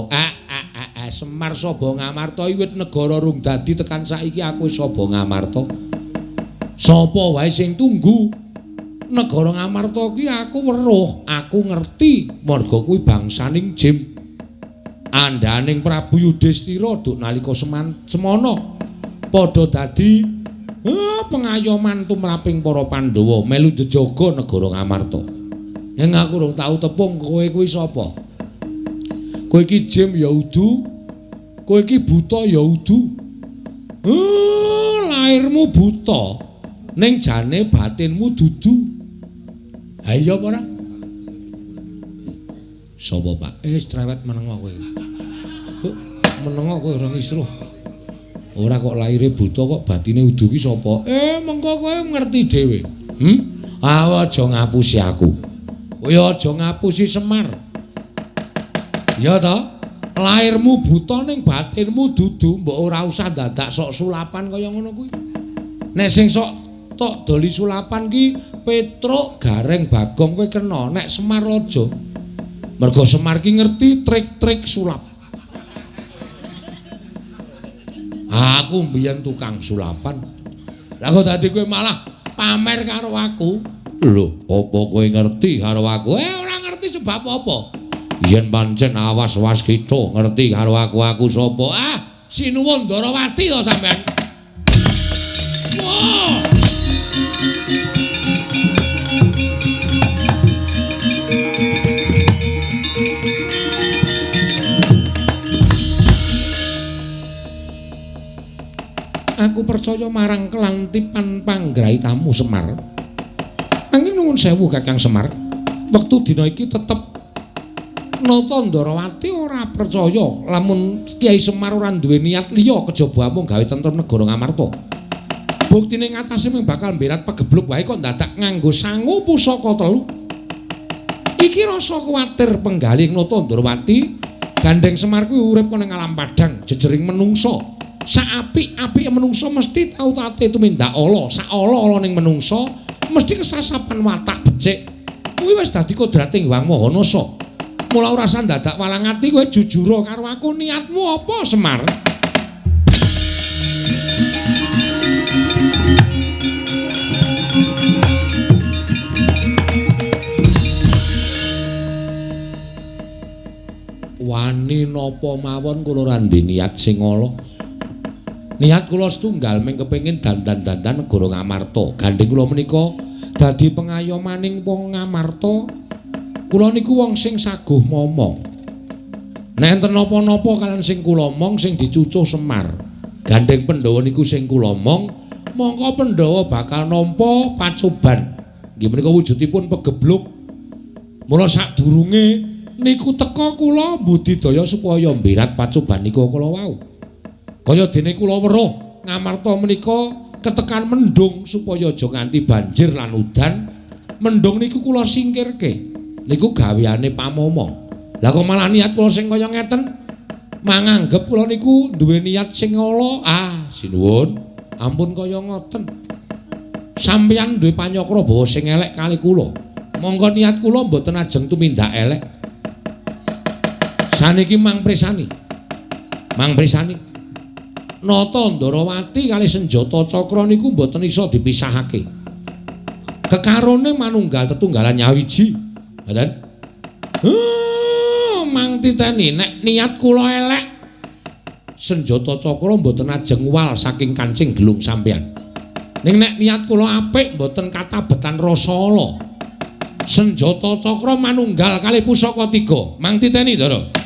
Semar Saba Ngamarta wiwit negara rung dadi tekan saiki aku wis Saba Ngamarta. Sapa wae sing tunggu negara Ngamarta ki aku weruh, aku ngerti marga kuwi bangsaning Jim. Andhaning Prabu Yudhistira duk nalika semana padha dadi pengayoman tumraping para Pandhawa melu jejaga negara Ngamarta. Yen aku rung tau tepung kowe kuwi sapa? Kowe iki Jim ya udu, kowe iki buta ya udu. Lairmu buta, ning jane batinmu dudu. Ha iya apa ora? Sapa, Pak? Cerewet menengo kowe. Menengo kowe ora ngisruh. Ora kok laire buta kok batine udu ki sapa? Mengko kowe ngerti dhewe. Aja ngapusi aku. Kowe aja ngapusi Semar. Ya ta? Lairmu buta ning batinmu dudu, mbok ora usah dadak sok sulapan kaya ngono kuwi. Nek sing sok tok doli sulapan ki Petruk, Gareng, Bagong kowe kena, nek Semar aja. Mergo Semar ki ngerti trik-trik sulap. Aku mbiyen tukang sulapan. Lah kok dadi kowe malah pamer karo aku? Lho, apa kowe ngerti karo aku? Ora ngerti sebab apa. Yen pancen awas-was kita ngerti karo aku, aku sapa? Ah, sinuwun Ndarawati to sampean. Wah. Aku percaya marang kelantipan panggraitamu Semar. Nanging nuwun sewu Kakang Semar, wektu dina iki tetep Nata Ndarawati ora percaya lamun Kyai Semar ora duwe niat liya kejaba amung gawe tentrem negara Ngamarta. Buktine ngatasé mung bakal mberat pegebluk wae kok dadak nganggo sangu pusaka telu. Iki rasa kuwatir penggalih Nata Ndarawati, gandeng Semar kuwi urip ana ing alam padhang jejering menungsa. Saapik-apike menungsa mesti tau tate tumindak ala, sak ala-ala ning menungsa mesti kesasapan watak becik. Kuwi wis dadi kodrating Hyang Maha Nasa. Mula ora usah dadak walang ati, kowe jujur karo aku, niatmu apa Semar? Wani napa mawon kula ora ndhe niat sing ala. Niat kula setunggal mung kepengin dandan-dandan negara Ngamarta. Gandeng kula menika dadi pengayomaning wong Ngamarta. Kula niku wong sing saguh momong. Nek enten napa-napa kaliyan sing kula omong sing dicucuh Semar. Gandeng Pandhawa niku sing kula omong, mongko Pandhawa bakal nampa pacoban. Nggih menika wujudipun pegebluk. Mula sadurunge niku teka kula mbudidaya supaya mberat pacoban niku kala wau. Kaya dene kula weruh Ngamarta menika ketekan mendung supaya aja nganti banjir lan udan. Mendung niku kula singkirke. Niku gaweane pamomong. Lah kok malah niat kula sing kaya ngeten? Manganggep kula niku duwe niat sing ala. Ah, sinuwun, ampun kaya ngoten. Sampeyan duwe panyakra bawa sing elek kali kula. Monggo niat kula mboten ajeng tumindak elek. Saniki mang presani. Mang presani. Nata Ndarawati kali senjata cakra niku mboten iso dipisahake. Kekarone manunggal tetunggalan nyawiji. Ngoten. Mang titeni nek niat kula elek, senjata cakra mboten ajeng wal saking kancing gelung sampeyan. Ning nek niat kula apik mboten katabetan rasa ala. Senjata cakra manunggal kali pusaka tiga. Mang titeni, Ndara.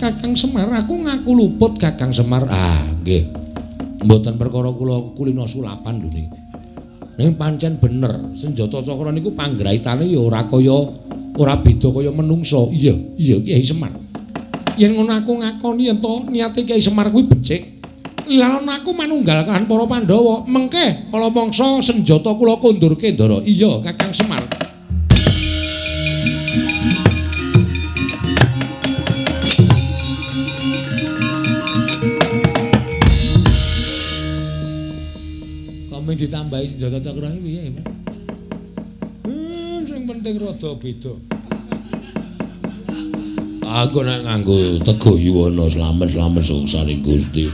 Kakang Semar, aku ngaku luput Kakang Semar. Ah, nggih. Mboten perkara kula kulino sulapan lho niki. Ning pancen bener, senjata cakra niku panggraitane ya ora kaya ora beda kaya menungsa. Iya, iya Kyai Semar. Yen ngono aku ngakoni yen to niate Kyai Semar kuwi becik. Lan aku manunggal kalihan para Pandhawa. Mengke kala mangsa senjata kula kondurke, Ndara. Iya, Kakang Semar. Ditambahi senjata cakra iki piye, Mas? Sing penting rada beda. Aku nek nganggo tego yuwana slamet-slamet suksaning Gusti.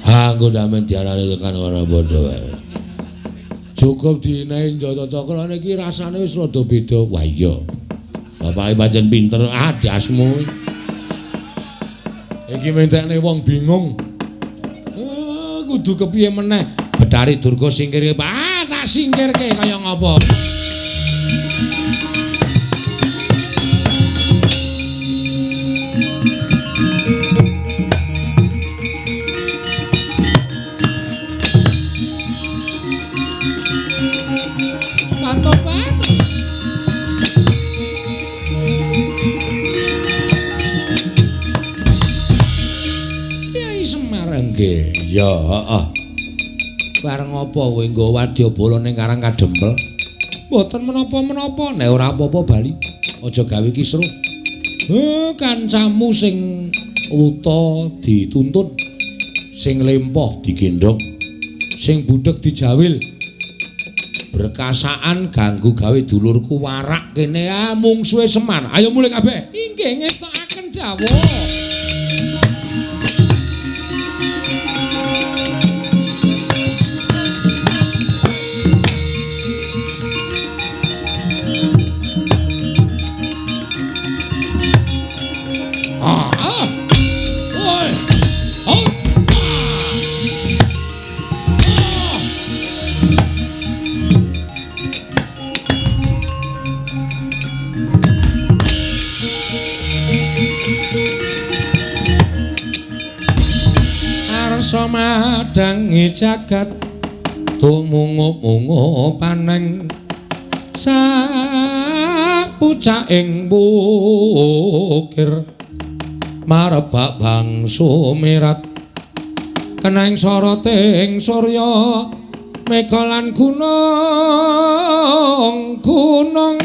Aku ndamen diarani tekan kono padha wae. Cukup dinehi senjata cakra niki rasane wis rada beda. Wah iya. Bapake pancen pinter, ah dasmu. Iki mentekne wong bingung. Kudu kepiye meneh? Betari Durga singkirke, ah tak singkirke kaya ngapa? Pato-pato. Kyai Semar nggih. Ya, heeh. Bareng apa kowe nggawa wadyabala ning Karang Kadempel? Mboten menapa-menapa, nek ora apa-apa bali. Aja gawe kisruh. Kancamu sing wuta dituntun, sing lempoh digendhong, sing budheg dijawil. Berkasaan ganggu gawe dulurku warak kene, ah mungsuhe Semar. Ayo mulih kabeh. Inggih ngestokaken dawuh. Madhangi jagat tumungup-mungup paneng sak pucaking bukir marebak bangsu mirat keneng soroting surya mega lan gunung gunung.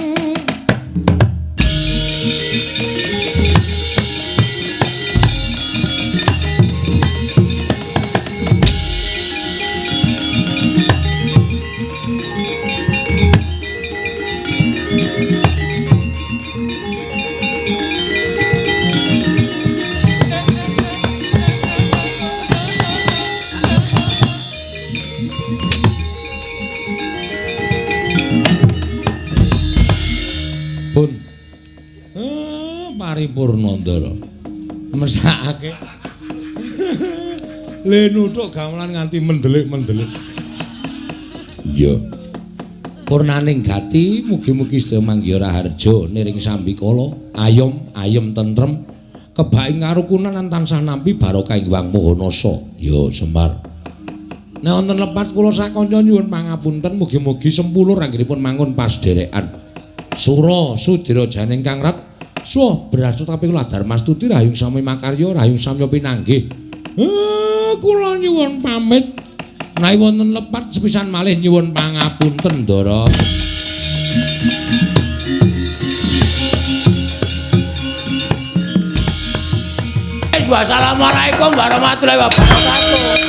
Pun paripurna Ndara. Mesakake. Le nuthuk gamelan nganti mendelik-mendelik. Iya. Purnaning gati mugi-mugi sedaya manggiha raharja niring sambikala, ayom ayem tentrem, kebak ing karukunan lan tansah nampi barokah ing Hyang Maha Nasa. Ya Semar. Nek wonten lepat kula sakanca nyuwun pangapunten, mugi-mugi sempulur anggenipun mangun pasderekan. Sura sudira janing kang rat suwa brastu tapi kula darmastuti rahayung sami makarya rahayung samya pinanggih. Kula nyuwun pamit. Menawi wonten lepat sepisan malih nyuwun pangapunten Ndara. Wassalamualaikum warahmatullahi wabarakatuh.